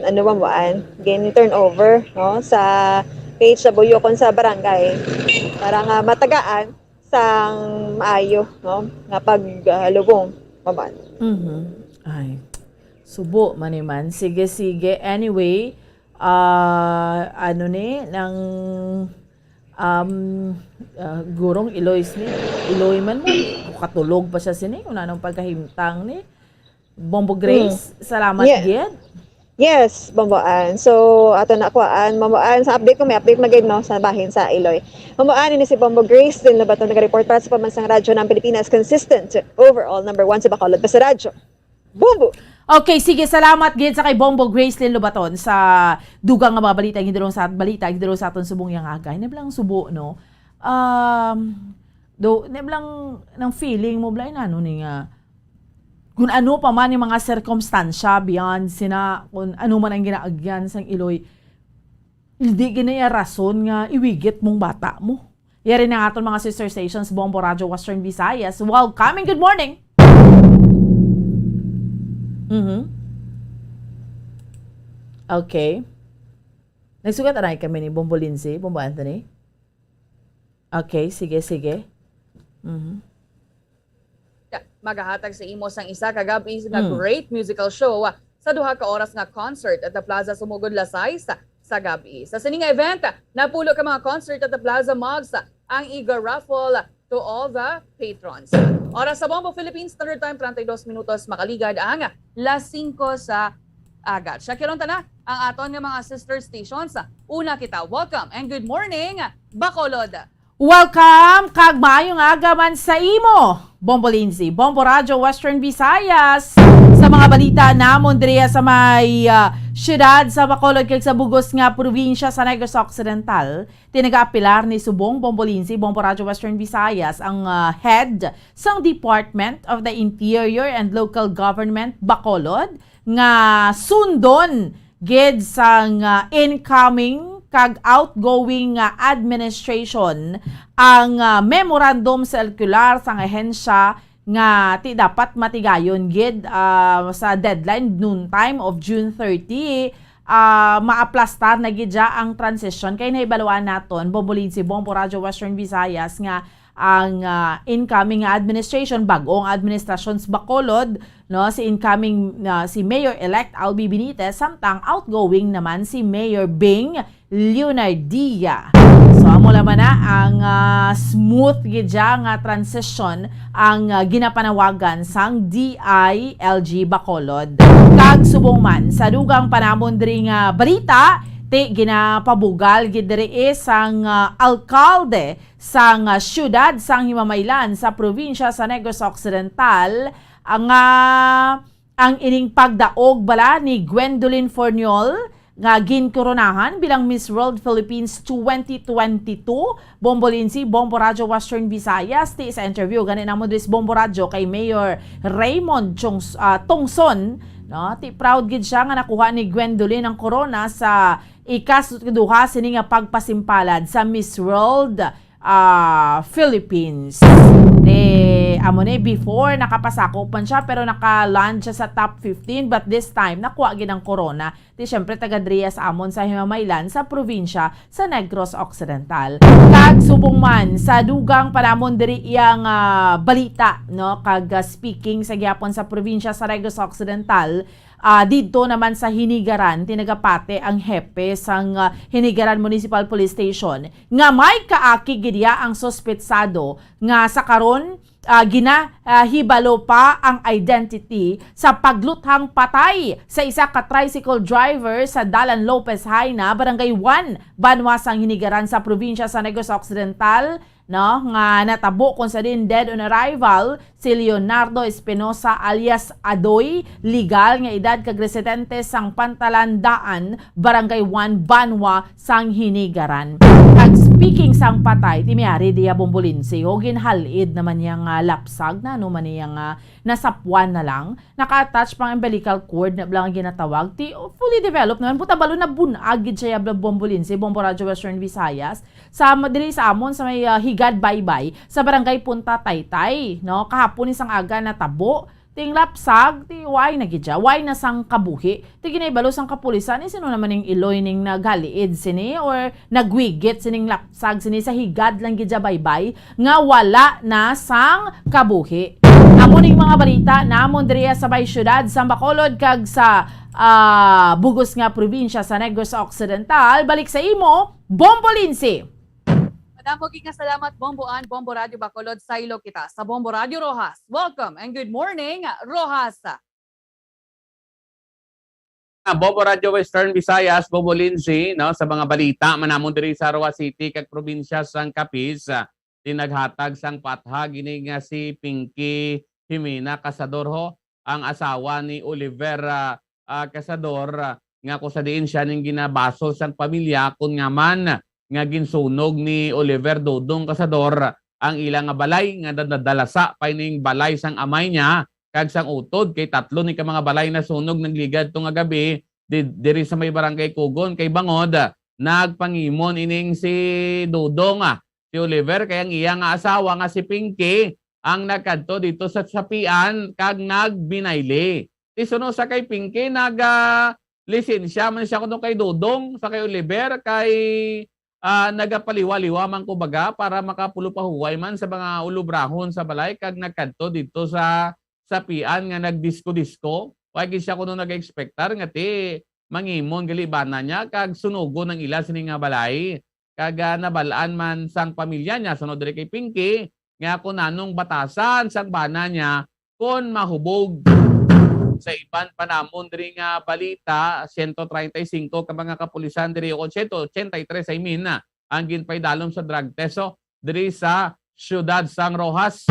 ano, Bombo Ann, gin turn over, no, sa P H W kon sa barangay para nga matagaan sang maayo, no, nga paglubong, Bombo Ann. Mhm. Ay, subo man ni man. Sige, sige. Anyway, ah, ano ni, nang, um, ah, gurong Iloy ni, Iloy man mo, katulog pa siya sini, kung anong pagkahimtang ni. Bombo Grace, Mm. salamat Yeah. gid. Yes, Bombo Ann. So, ato na kuhaan, Bombo Ann, sa update ko, may update magid, no, sa bahin sa Iloy. Bombo Ann, ini si Bombo Grace, din Lobaton, nag-report para sa Pambansang Radyo ng Pilipinas, consistent, overall, number one sa Bacolod, basta radyo. Bombo! Okay, sige, salamat gid sa kay Bombo Grace Lin Lobaton sa dugang nga mga balita, gidulong sa balita, gidulong sa aton subong yang agay. Nablang subo, no? Um, do, nablang nang feeling mo, blay, na, ano ni nga, kung ano pa man yung mga sirkumstansya beyond sina, kung ano man ang ginaagyan sang Iloy, hindi ginaya rason nga iwigit mong bata mo. Yari na aton mga sister stations, Bombo Radyo Western Visayas. Welcome and good morning! Mhm. Okay. Nagsugat anay kami ni Bombo Lindsay, Bombo Anthony. Okay, sige, sige. Mhm. Magahatag sa imo sang isa ka gab-i nga Mm. great musical show sa duha ka oras nga concert at the Plaza Sumugod, las sais sa gab-i. Sa sini nga event, napulo ka mga concert at the Plaza mugs ang iga-raffle to all the patrons. Oras sa Bombo Philippines Standard Time, treinta y dos minutos, makaligad ang las singko sa agad. Shakiron ta na ang aton nga mga sister stations. Una kita, welcome and good morning, Bacolod. Welcome, kag maayong aga man sa imo, Bombo Lindsay, Bombo Radyo Western Visayas. Sa mga balita namon diriya sa may, ah, siyudad sa Bacolod kag sa bugos nga probinsya sa Negros Occidental, tinagaapilar ni subong Bombo Lindsay, Bombo Radyo Western Visayas, ang, ah, head sang Department of the Interior and Local Government Bacolod nga sundon gid sang, ah, incoming kag outgoing nga administration ang, ah, memorandum circular sang ahensya nga ti dapat matigayon gid, ah, sa deadline, noontime of June thirty, ah, maaplastar na gid siya ang transition. Kay nahibaluan naton, Bombo Lindsay, Bombo Radyo Western Visayas, nga ang, ah, incoming nga administration, bag-o nga administrasyon sa Bacolod, no, si incoming, ah, si Mayor-elect Albi Benitez, samtang outgoing naman si Mayor Bing Leonardia. So, amo lamang na ang, ah, smooth gid siya nga transition ang, ah, ginapanawagan sang D I L G Bacolod. Kag subong man sa dugang pa namon diri nga balita, ti ginapabugal gid diri sang, ah, alkalde sang, ah, siyudad sang Himamaylan sa probinsya sa Negros Occidental, ah, nga ang ining pagdaog bala ni Gwendolyn Forniol nga ginkoronahan bilang Miss World Philippines twenty twenty-two. Bombo Lindsay, Bombo Radyo Western Visayas, ti sa interview gani namo diri sa Bombo Radyo kay Mayor Raymond Chongs-, ah, Tongson, no? Ti proud gid siya nga nakuha ni Gwendolyn ang korona sa ikaduha sini nga pagpasimpalad sa Miss World, ah, Philippines. Ti, amo ni, before, nakapasakop man siya, pero naka-land siya sa top fifteen, but this time, nakuha gid ang korona. Ti, syempre, taga diri sa amon sa Himamaylan, sa probinsya sa Negros Occidental. Kag subong man, sa dugang pa namon diri iyang, ah, balita, no? Kag, ah, speaking sa gihapon sa probinsya sa Negros Occidental, ah, didto naman sa Hinigaran, ti nagapati ang hepe sang, ah, Hinigaran Municipal Police Station nga may kaakig gid iya ang suspetsado nga sa karon, ah, gina-, ah, hibalo pa ang identity sa pagluthang patay sa isa ka tricycle driver sa Dalan Lopez Jaena, Barangay one, banwa sang Hinigaran sa probinsya sa Negros Occidental, no, nga natabo kung sa diin dead on arrival si Leonardo Espinosa alias Adoy Legal, nga edad kag residente sang Pantalan Daan, Barangay one, banwa sang Hinigaran. Kag speaking sang patay, ti may ari diya, Bombo Lindsay, ho, ginhal-id naman niya nga lapsag na, ano man niya nga nasapwan na lang. Naka-attach pang umbilical cord na lang ang ginatawag. Ti, oh, fully developed naman. Buta balo na bunag gid siya, bla-, Bombo Lindsay, Bombo Radyo Western Visayas. Sa, diri sa amon, sa may, ah, Higad Baybay, sa Barangay Punta Taytay, no? Kahapon isang aga natabo. Ting lapsag, ti why na gid siya? Why na sang kabuhi? Ti ginahibalo sang kapulisan, eh, sino naman ning iloy ning naghaliid sini or nagwigit sining lapsag sini sa higad lang gid siya baybay nga wala na sang kabuhi? Amo ning mga balita namon diri sa may siyudad sa Bacolod kag sa, ah, bugos nga probinsya sa Negros Occidental. Balik sa imo, Bombo Lindsay. Madamo gid nga salamat, Bombo Ann, Bombo Radyo Bacolod, saylo kita sa Bombo Radyo Roxas. Welcome and good morning, Roxas. Ah, Bombo Radyo Western Visayas, Bombo Lindsay, no, sa mga balita man namon diri sa Roxas City kag probinsya sang Capiz, ah, ti naghatag sang pathag ini nga si Pinky Jimena Cazador, ho, ang asawa ni Oliver, ah, ah, Cazador, ah, nga kung sa diin siya ning ginabasol sang pamilya, kun nga man nga ginsunog ni Oliver Dodong Cazador ang ila nga balay, nga nadalasa pa ining balay sang amay niya kag sang utod, kay tatlo ni ka mga balay nasunog nagligad to nga gabi di-, diri sa may Barangay Kugon, kay bangod, ah, nagpangimon ining si Dodong, ah, si Oliver, kay ang iya nga asawa nga si Pinky ang nagkadto dito sa sapian kag nagbinayli. Ti suno sa kay Pinky, nag, ah, lisensya man siya kuno kay Dodong, sa kay Oliver, kay, ah, nagapaliwa-liwa man, kumbaga, para makapulo pahuway man sa mga ulobrahon sa balay, kag nagkadto dito sa sapian nga nagdisko-disko. Wa gid siya kuno nag-expectar nga ti mangimon gali bana niya kag sunugon ang ila sini nga balay. Kag, ah, nabal-an man sang pamilya niya, sunod diri kay Pinky, nga kung nanong batasan sang bana niya kon mahubog. Sa iban pa namon diri nga balita, siyento treinta y cinco ka mga kapulisan diri, o siyento ochenta y tres, I mean, ang ginpaidalom sa drug test, oh, diri sa siyudad sang Roxas.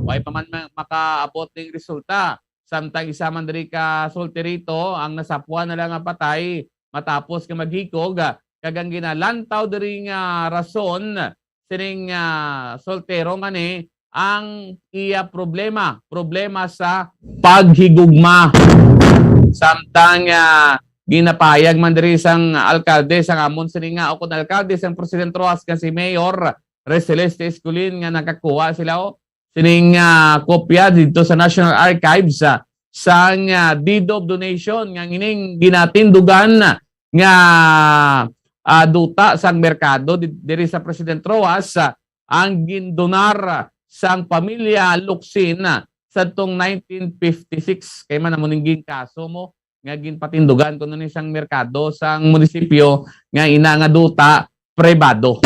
Way pa man ma-, makaabot ning resulta. Samtang isa man diri ka solterito ang nasapwan na lang nga patay matapos nga maghikog, ah, kag ang ginalantaw diri nga rason sining, ah, soltero nga ni ang iya problema, problema sa paghigugma. Samtang, ah, Ginapahayag man diri sang alkalde sang amon sini nga, o kon alkalde sang President Roxas, nga si Mayor Ray Celeste Escolin, nga nakakuha sila, o, sining, ah, kopya didto sa National Archives, ah, sang, ah, deed of donation nga ining ginatindugan nga, ah, duta sang merkado di-, diri sa President Roxas, ah, ang gindonar sang pamilya Locsin, ah, sadtong nineteen fifty-six. Kay man amo ning ginkaso mo nga ginpatindugan kuno ni sang merkado sang munisipyo nga ina nga duta pribado.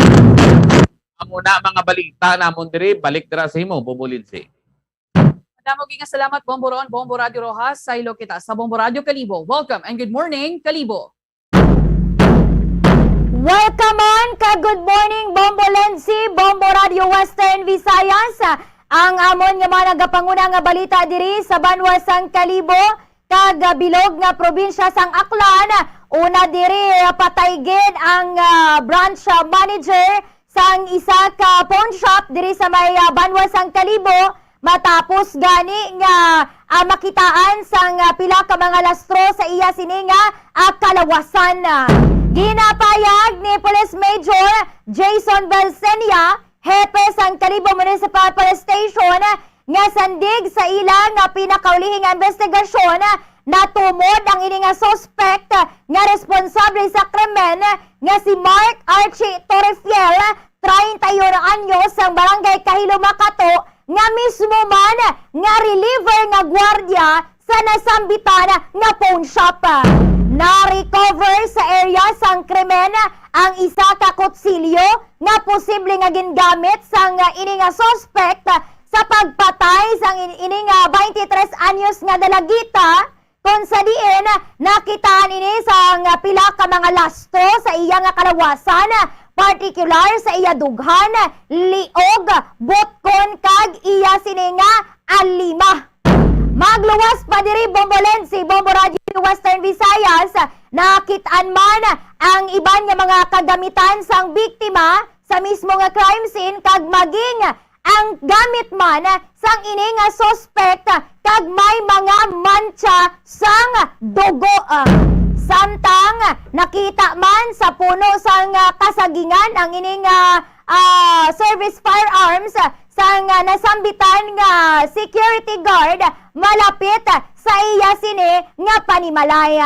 Amo na mga balita namon diri. Balik dira sa imo, Bombo Lindsay. Madamo gid nga salamat, Bombo Ron, Bombo Radio Roxas. Saylo kita sa Bombo Radio Kalibo. Welcome and good morning, Kalibo. Welcome on ka good morning, Bombo Lenzi, Bombo Radio Western Visayas. Ang amon nga mga nagapanguna nga balita diri sa banwa sang Kalibo kag, ah, bilog nga probinsya sang Aklan. Una diri, ah, patay gid ang, ah, branch, ah, manager sang isa ka pawn shop diri sa may, ah, banwa sang Kalibo, matapos gani nga, ah, makitaan sang, ah, pila ka mga lastro sa iya sini nga, ah, kalawasan. Ginapayag ni Police Major Jason Belcenia, hepe sang Kalibo Municipal Police Station, nga sandig sa ila nga pinakaulihing investigasyon, natumod ang ini nga suspect nga responsable sa krimen nga si Mark Archie Torrefiel, treinta y uno anyos, sang Barangay Kahilo, Makato, nga mismo man nga reliever nga gwardiya sa nasambitan nga pawn shop. Na-recover sa area sang krimen ang isa ka kutsilyo nga posible nga gingamit sang ini nga suspect sa pagpatay sang in-, ini nga twenty-three anyos nga dalagita, kon sa diin nakitaan ini sang pila ka mga lastro sa iya nga kalawasan, partikular sa iya dughan, liog, butkon, kag iya sini nga alima. Magluwas pa diri, Bombo Lenzi, Bombo Radio Western Visayas, nakit-an man ang iban nga mga kagamitan sang biktima sa mismo nga crime scene, kag maging ang gamit man sang ini nga suspect kag may mga mantsa sang dugo. Samtang nakita man sa puno sang kasagingan ang ini nga, ah, service firearms sang, ah, nasambitan nga security guard malapit sa iya sini nga panimalay.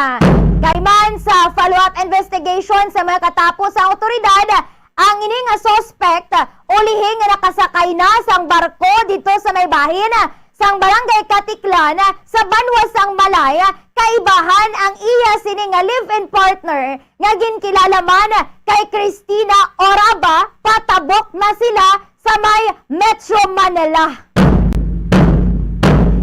Kay man sa follow-up investigation sa mga katapo sang awtoridad, ang ini nga suspect, ulihi nga nakasakay na sang barko didto sa may bahin sang Barangay Katiklan sa banwa sang Malay, kaibahan ang iya sini nga live-in partner nga ginkilala man kay Christina Oraba, patabok na sila sa may Metro Manila.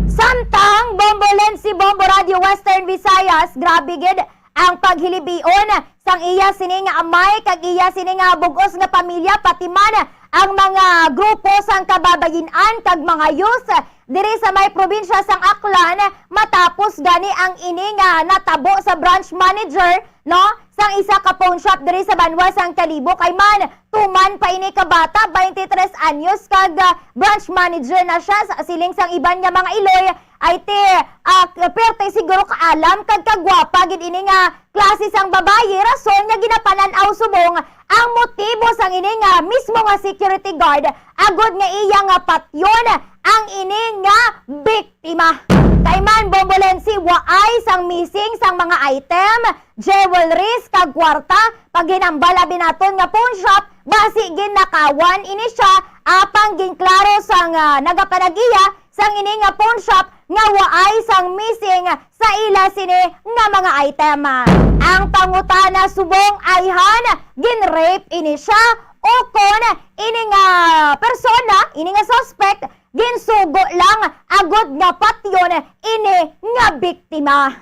Samtang, Bombo Lenzi, Bombo Radio Western Visayas, grabe gid ang paghilibion sang iya sini nga amay kag iya sini nga bug-os nga pamilya, pati man ang mga grupo sang kababayin-an kag mga youth diri sa may probinsya sang Aklan, matapos gani ang ini nga natabo sa branch manager, no, sang isa ka pawn shop diri sa banwa sang Kalibo. Kay man, tuman pa ini ka bata, twenty-three anyos, kag, ah, branch manager na siya. Sa siling sang iban nga mga iloy, ay ti, ah, perte siguro kaalam kag kagwapa gid ini nga klase sang babayi, rason nga ginapanan-aw subong ang motibo sang ini nga mismo nga security guard, agod nga iya nga patyon ang ini nga biktima. Kay man, Bombo Lenzi, waay sang missing sang mga item, jewelries, kag kwarta. Paghinambal abi naton nga pawn shop, basi ginakawan ini siya, apang ginklaro sang, ah, nagapanag-iya sang ini nga pawn shop nga waay sang missing sa ila sini nga mga item. Ang pangutana subong, ayhan, gin-rape ini siya, ukon ini nga persona, ini nga suspect, ginsugo lang agod nga patyon ini nga biktima.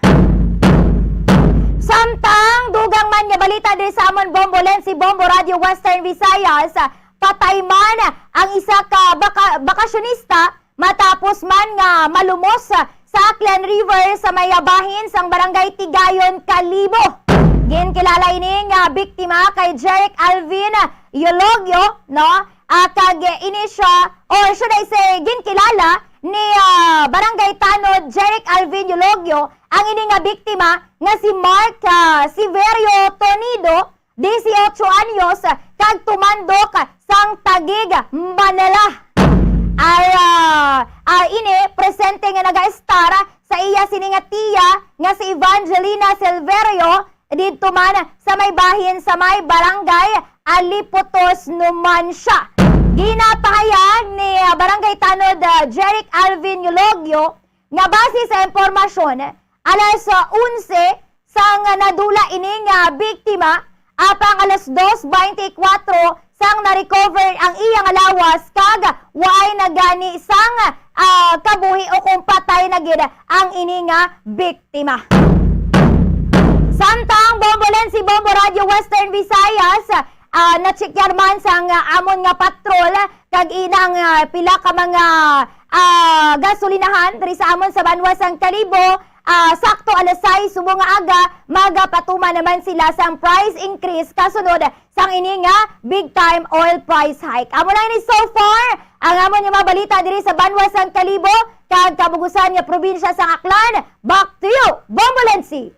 Samtang dugang man nga balita diri sa amon, Bombo Lenzi, Bombo Radio Western Visayas, patay man ang isa ka baka-, bakasyonista matapos man nga malumos sa Aklan River sa may bahin sang Barangay Tigayon, Kalibo. Ginkilala ini nga biktima kay Jeric Alvin Eulogio, no? Ah, kag ini siya, or should I say, ginkilala ni, ah, Barangay Tanod Jeric Alvin Eulogio ang ini nga biktima nga si Mark, ah, Severio Tonido, dieciocho anyos, kag tumandok sang Taguig, Manila. Ay, ah, ah, ini presente nga nagaestar sa iya sini nga tiya nga si Evangelina Silverio, didto man sa may bahin sa may barangay Aliputos, Numancia. Ginapahayag ni, ah, Barangay Tanod, ah, Jeric Alvin Eulogio nga base sa impormasyon, alas, ah, onse sang nadula ini nga biktima, apang alas dos beintikwatro sang na-recover ang iya nga lawas kag waay na gani sang, ah, kabuhi o kung patay na gid ang ini nga biktima. Samtang Bombolensi, Bombo Radio Western Visayas, ah, na-checkar man sang, ah, amon nga patrol kag inang, ah, pila ka mga, ah, gasolinahan diri sa amon sa banwa sang Kalibo, ah, sakto alas sais subong nga aga, magapatuman naman sila sang price increase kasunod sang ini nga big time oil price hike. Amo lang ini so far ang amon nga mga balita diri sa banwa sang Kalibo kag kabugusan nga probinsya sang Aklan. Back to you, Bombolensi.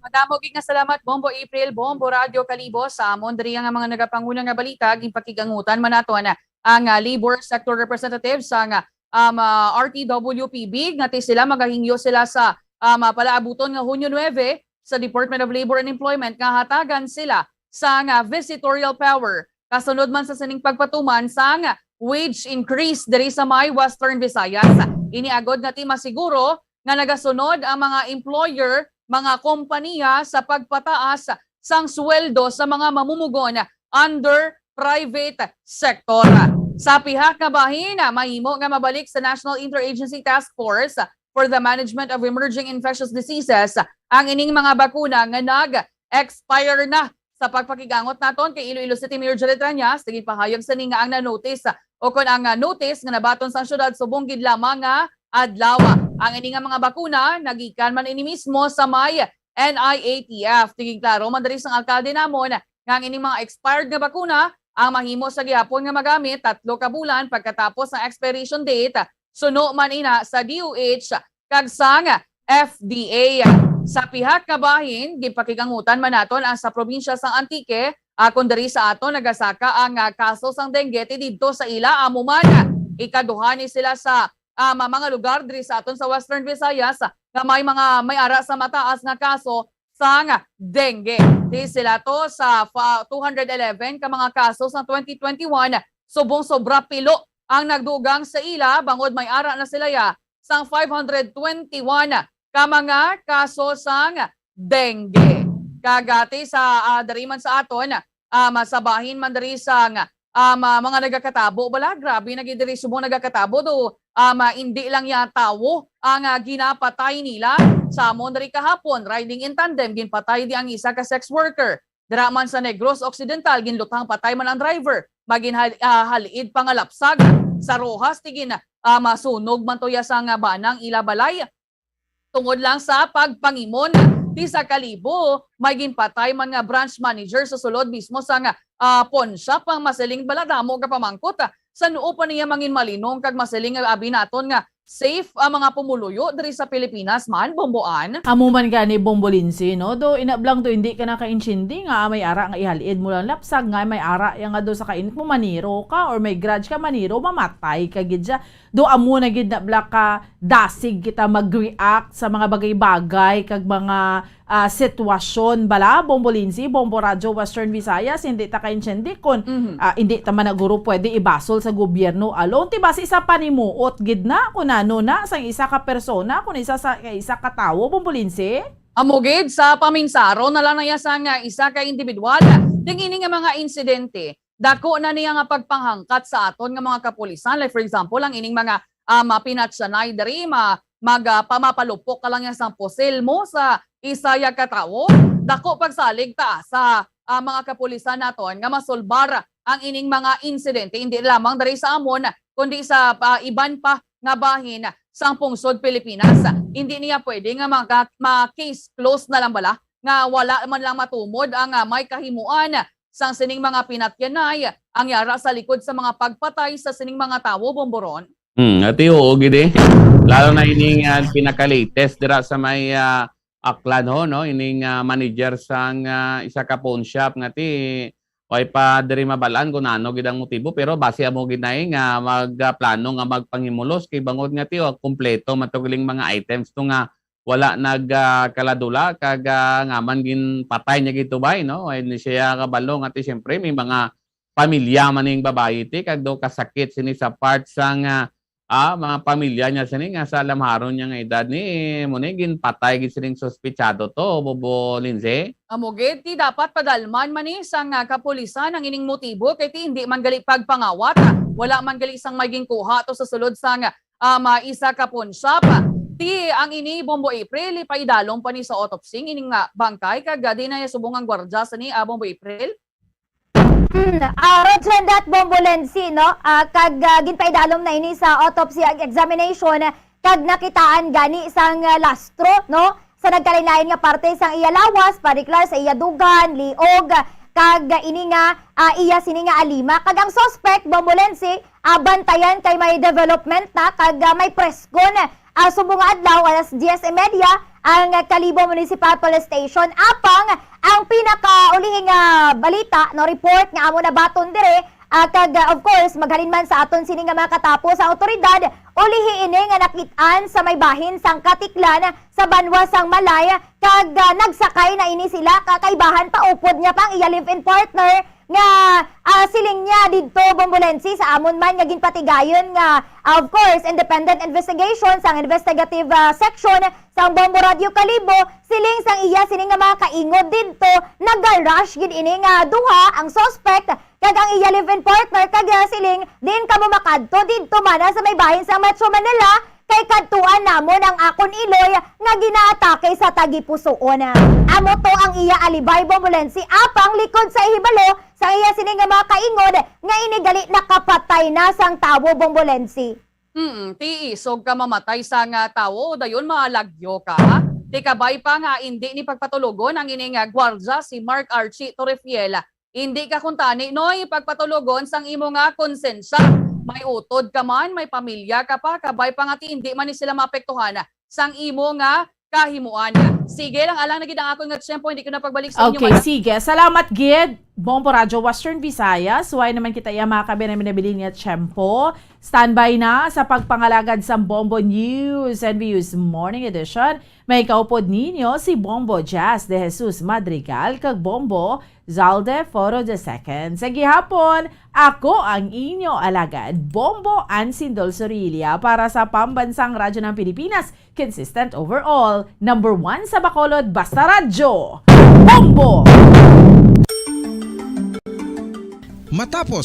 Madamo gid nga salamat, Bombo April, Bombo Radio Kalibo, sa amon diri nga mga nagapanguna nga balita. Ginpakigangutan man naton ang, ah, labor sector representative sang, ah, um, ah, R T W P B, nga ti sila magahingyo sila sa, um, ah, palaabuton nga Hunyo nuebe sa Department of Labor and Employment nga hatagan sila sang, ah, visitorial power kasunod man sa sining pagpatuman sang wage increase diri sa may Western Visayas. Ini agod nga ti masiguro nga nagasunod ang mga employer, mga kompanya sa pagpataas sang sweldo sa mga mamumugon under private sector. Sa pihak nga bahin, mahimo nga mabalik sa National Interagency Task Force for the Management of Emerging Infectious Diseases ang ining mga bakuna nga nag-expire na. Sa pagpakigangot naton kay Iloilo City Mayor Jared Rañas, naging pahayag sini nga ang na-notice o kon ang, ah, notice nga nabaton sang syudad subong gid lamang nga adlaw. Ang ini nga mga bakuna nagikan man ini mismo sa may N I A T F. Tiging klaro man diri sang alkalde namon nga ang ining mga expired nga bakuna ang mahimo sa gihapon nga magamit tatlo ka bulan pagkatapos sang expiration date, suno man ina sa D O H kag sang F D A. Sa pihak nga bahin, ginpakigangutan man naton ang sa probinsya sang Antique, ah, kon diri sa aton nagasaka ang, ah, kaso sang dengue ti didto sa ila, amo man ikaduha ni sila sa, ah, ma-, mga lugar diri sa aton sa Western Visayas nga may mga, may ara sa mataas nga kaso sang dengue. Ti sila to sa fa-, two hundred eleven ka mga kaso sa twenty twenty-one, subong sobra pilo ang nagdugang sa ila, bangod may ara na sila ya sang five hundred twenty-one ka mga kaso sang dengue. Kag ti sa, ah, diri man sa aton, ah, masabahin man diri sang, ah, ma-, mga nagakatabo bala, grabe na gid diri subong nagakatabo do, ah, ma-, indi lang ya tawo ang, ah, ginapatay nila. Sa amon diri kahapon, riding in tandem, ginpatay di ang isa ka sex worker. Dira man sa Negros Occidental, ginlutang patay man ang driver. Magin hal-, ah, halid pa nga lapsag. Sa Roxas, ti gin-, ah, masunog man to ya sang, ah, banang ila balay. Tungod lang sa pagpangimon, ti sa Kalibo, may ginpatay man nga branch manager sa sulod mismo sang, ah, pawn shop. Ang masiling bala damo ka pamangkot, ah, san-o pa niya mangin malinong kag masiling nga abi naton nga safe ang mga pumuluyo diri sa Pilipinas man, Bomboan? Amo man gani, Bombolinsi, no? Do, inablang do, hindi ka nakaintindi nga may ara nga ihalid mo lang lapsag, nga may ara ya nga do sa kainit mo, maniro ka, or may grudge ka, maniro, mamatay ka gid siya. Do, amo na gid na bala ka dasig kita mag-react sa mga bagay-bagay kag mga ah, sitwasyon bala, Bombolinsi, Bombo Radyo Western Visayas, hindi ta kaintindi kun, Mhm. ah, hindi ta man na guro pwede ibasol sa gobyerno alone. Ti basi sa panimuot gid na kun ano na sang isa ka persona, kun isa sa, isa ka tawo, Bombolinsi. Amo gid, sa paminsaro na lang na ya sang, ah, isa ka individual. Ding ini nga mga insidente, dako na niya nga pagpanghangkat sa aton nga mga kapulisan. Like, for example, ang ining mga, ah, mapinatsanay diri, ma-, mag, ah, pamapalupok ka lang yan sang pusil mo sa isa ya ka tawo. Dako pagsalig ta sa, ah, mga kapulisan naton nga masulbar ang ining mga insidente, hindi lamang diri sa amon, kundi sa, ah, iban pa nga bahin sang pungsod Pilipinas. Hindi niya pwede nga maka-, ma-case close na lang bala nga wala man lang matumod ang, ah, may kahimuan sang sining mga pinatyanay ang yara sa likod sa mga pagpatay sa sining mga tawo, Bomboron? Hmm, ati, oo gid eh. Lalo na ining, ah, pinaka-latest dira sa may, ah, Aklan ho, no? Ining, ah, manager sang, ah, isa ka pawn shop nga ti way pa diri mabalaan kung ano gid ang motibo, pero base amo gid na, eh, nga magplano nga magpanghimulos kay bangod nga ti, oh, kompleto man to giling mga items to nga wala nag, ah, kaladula kag, ah, nga man ginpatay niya gid to bay, no? Ay, ni siya kabalo nga ti siyempre may mga pamilya man ning babayi ti kag daw kasakit sini sa part sang, ah, ah, mga pamilya niya sini nga sa lamharon niya nga edad ni mo ni ginpatay gid sining suspetsado to, Bobo Lindsay. Amo gid, ti dapat padalman man ni sang, ah, kapulisan ang ining motibo kay ti hindi man gali pagpangawat, ah, wala man gali sang may ginkuha to sa sulod sang, ah, mga isa ka pawn shop. Ti ang ini, Bombo April, ipaidalom pa ni sa autopsy ang ining, ah, bangkay kag, ah, di na niya subong ang gwardya sa ni, ah, Bombo April. Hmm, ah, Roger, that Bombo Lensi, no? Ah, kag, ah, ginpaidalom na ini sa autopsy ag examination, kag nakitaan gani sang, ah, lastro, no? Sa nagkalain-lain nga parte sang iya lawas, partikular sa iya dugan, liog, kag, ah, ini nga, ah, iya sini nga alima. Kag ang suspect, Bombo Lensi, ah, bantayan kay may development na, kag, ah, may preskon, ah, subong nga adlaw, alas diyes y media, ang Kalibo Municipal Police Station. Apang ang pinakaulihi nga balita, no, report nga amo nabaton dire, ah, kag, ah, of course, maghalin man sa aton sini nga mga katapo sa awtoridad, ulihi ini nga nakit-an sa may bahin sang Katiklan sa banwa sang Malay, kag, ah, nagsakay na ini sila, kakaibahan pa upod niya pang iya live-in partner nga, ah, siling niya didto, Bombo Lensi, sa amon man nga ginpatigayon nga, ah, of course, independent investigation sang investigative, ah, section sang Bombo Radio Kalibo, siling sang iya sini nga mga kaingod didto, nagarush gid ini nga duha, ang suspect kag ang iya live-in partner, kag, ah, siling, "Diin kamo makadto didto man sa may bahin sang Metro Manila, kay kadtuan namon ang akon iloy nga ginaatake sa tagipusoon." Amo to ang iya alibay, Bombo Lensi, apang likod sa ihibalo sa iya sini nga mga kaingod nga ini gali nakapatay na sang tawo, Bombo Lensi. Mm, ti isog ka mamatay sang tawo, dayon malagyo ka. Ti kabay pa nga indi ni pagpatulogon ang ini nga gwardya si Mark Archie Torrefiel. Indi ka kuntani, Noy, pagpatulogon sang imo nga konsensya. May utod ka man, may pamilya ka pa, kabay pa nga ti indi man ni sila maapektuhan sang imo nga kahimuan. Sige lang, alang na gid ang akon nga tiyempo, hindi ko na pagbalik sa inyo, Okay, madam. Sige. Salamat gid, Bombo Radyo Western Visayas. Way naman kita iya mga kabe na minabilin nga tiyempo. Standby na sa pagpangalagad sa Bombo News and Views Morning Edition. May kaupod ninyo si Bombo Jazz de Jesus Madrigal kag Bombo Zalde Foro the second. Sa gihapon, ako ang inyo alagad, Bombo Ansindol Sorilla para sa Pambansang Radyo ng Pilipinas, consistent overall, number one sa Bacolod, basta radyo, Bombo! Matapos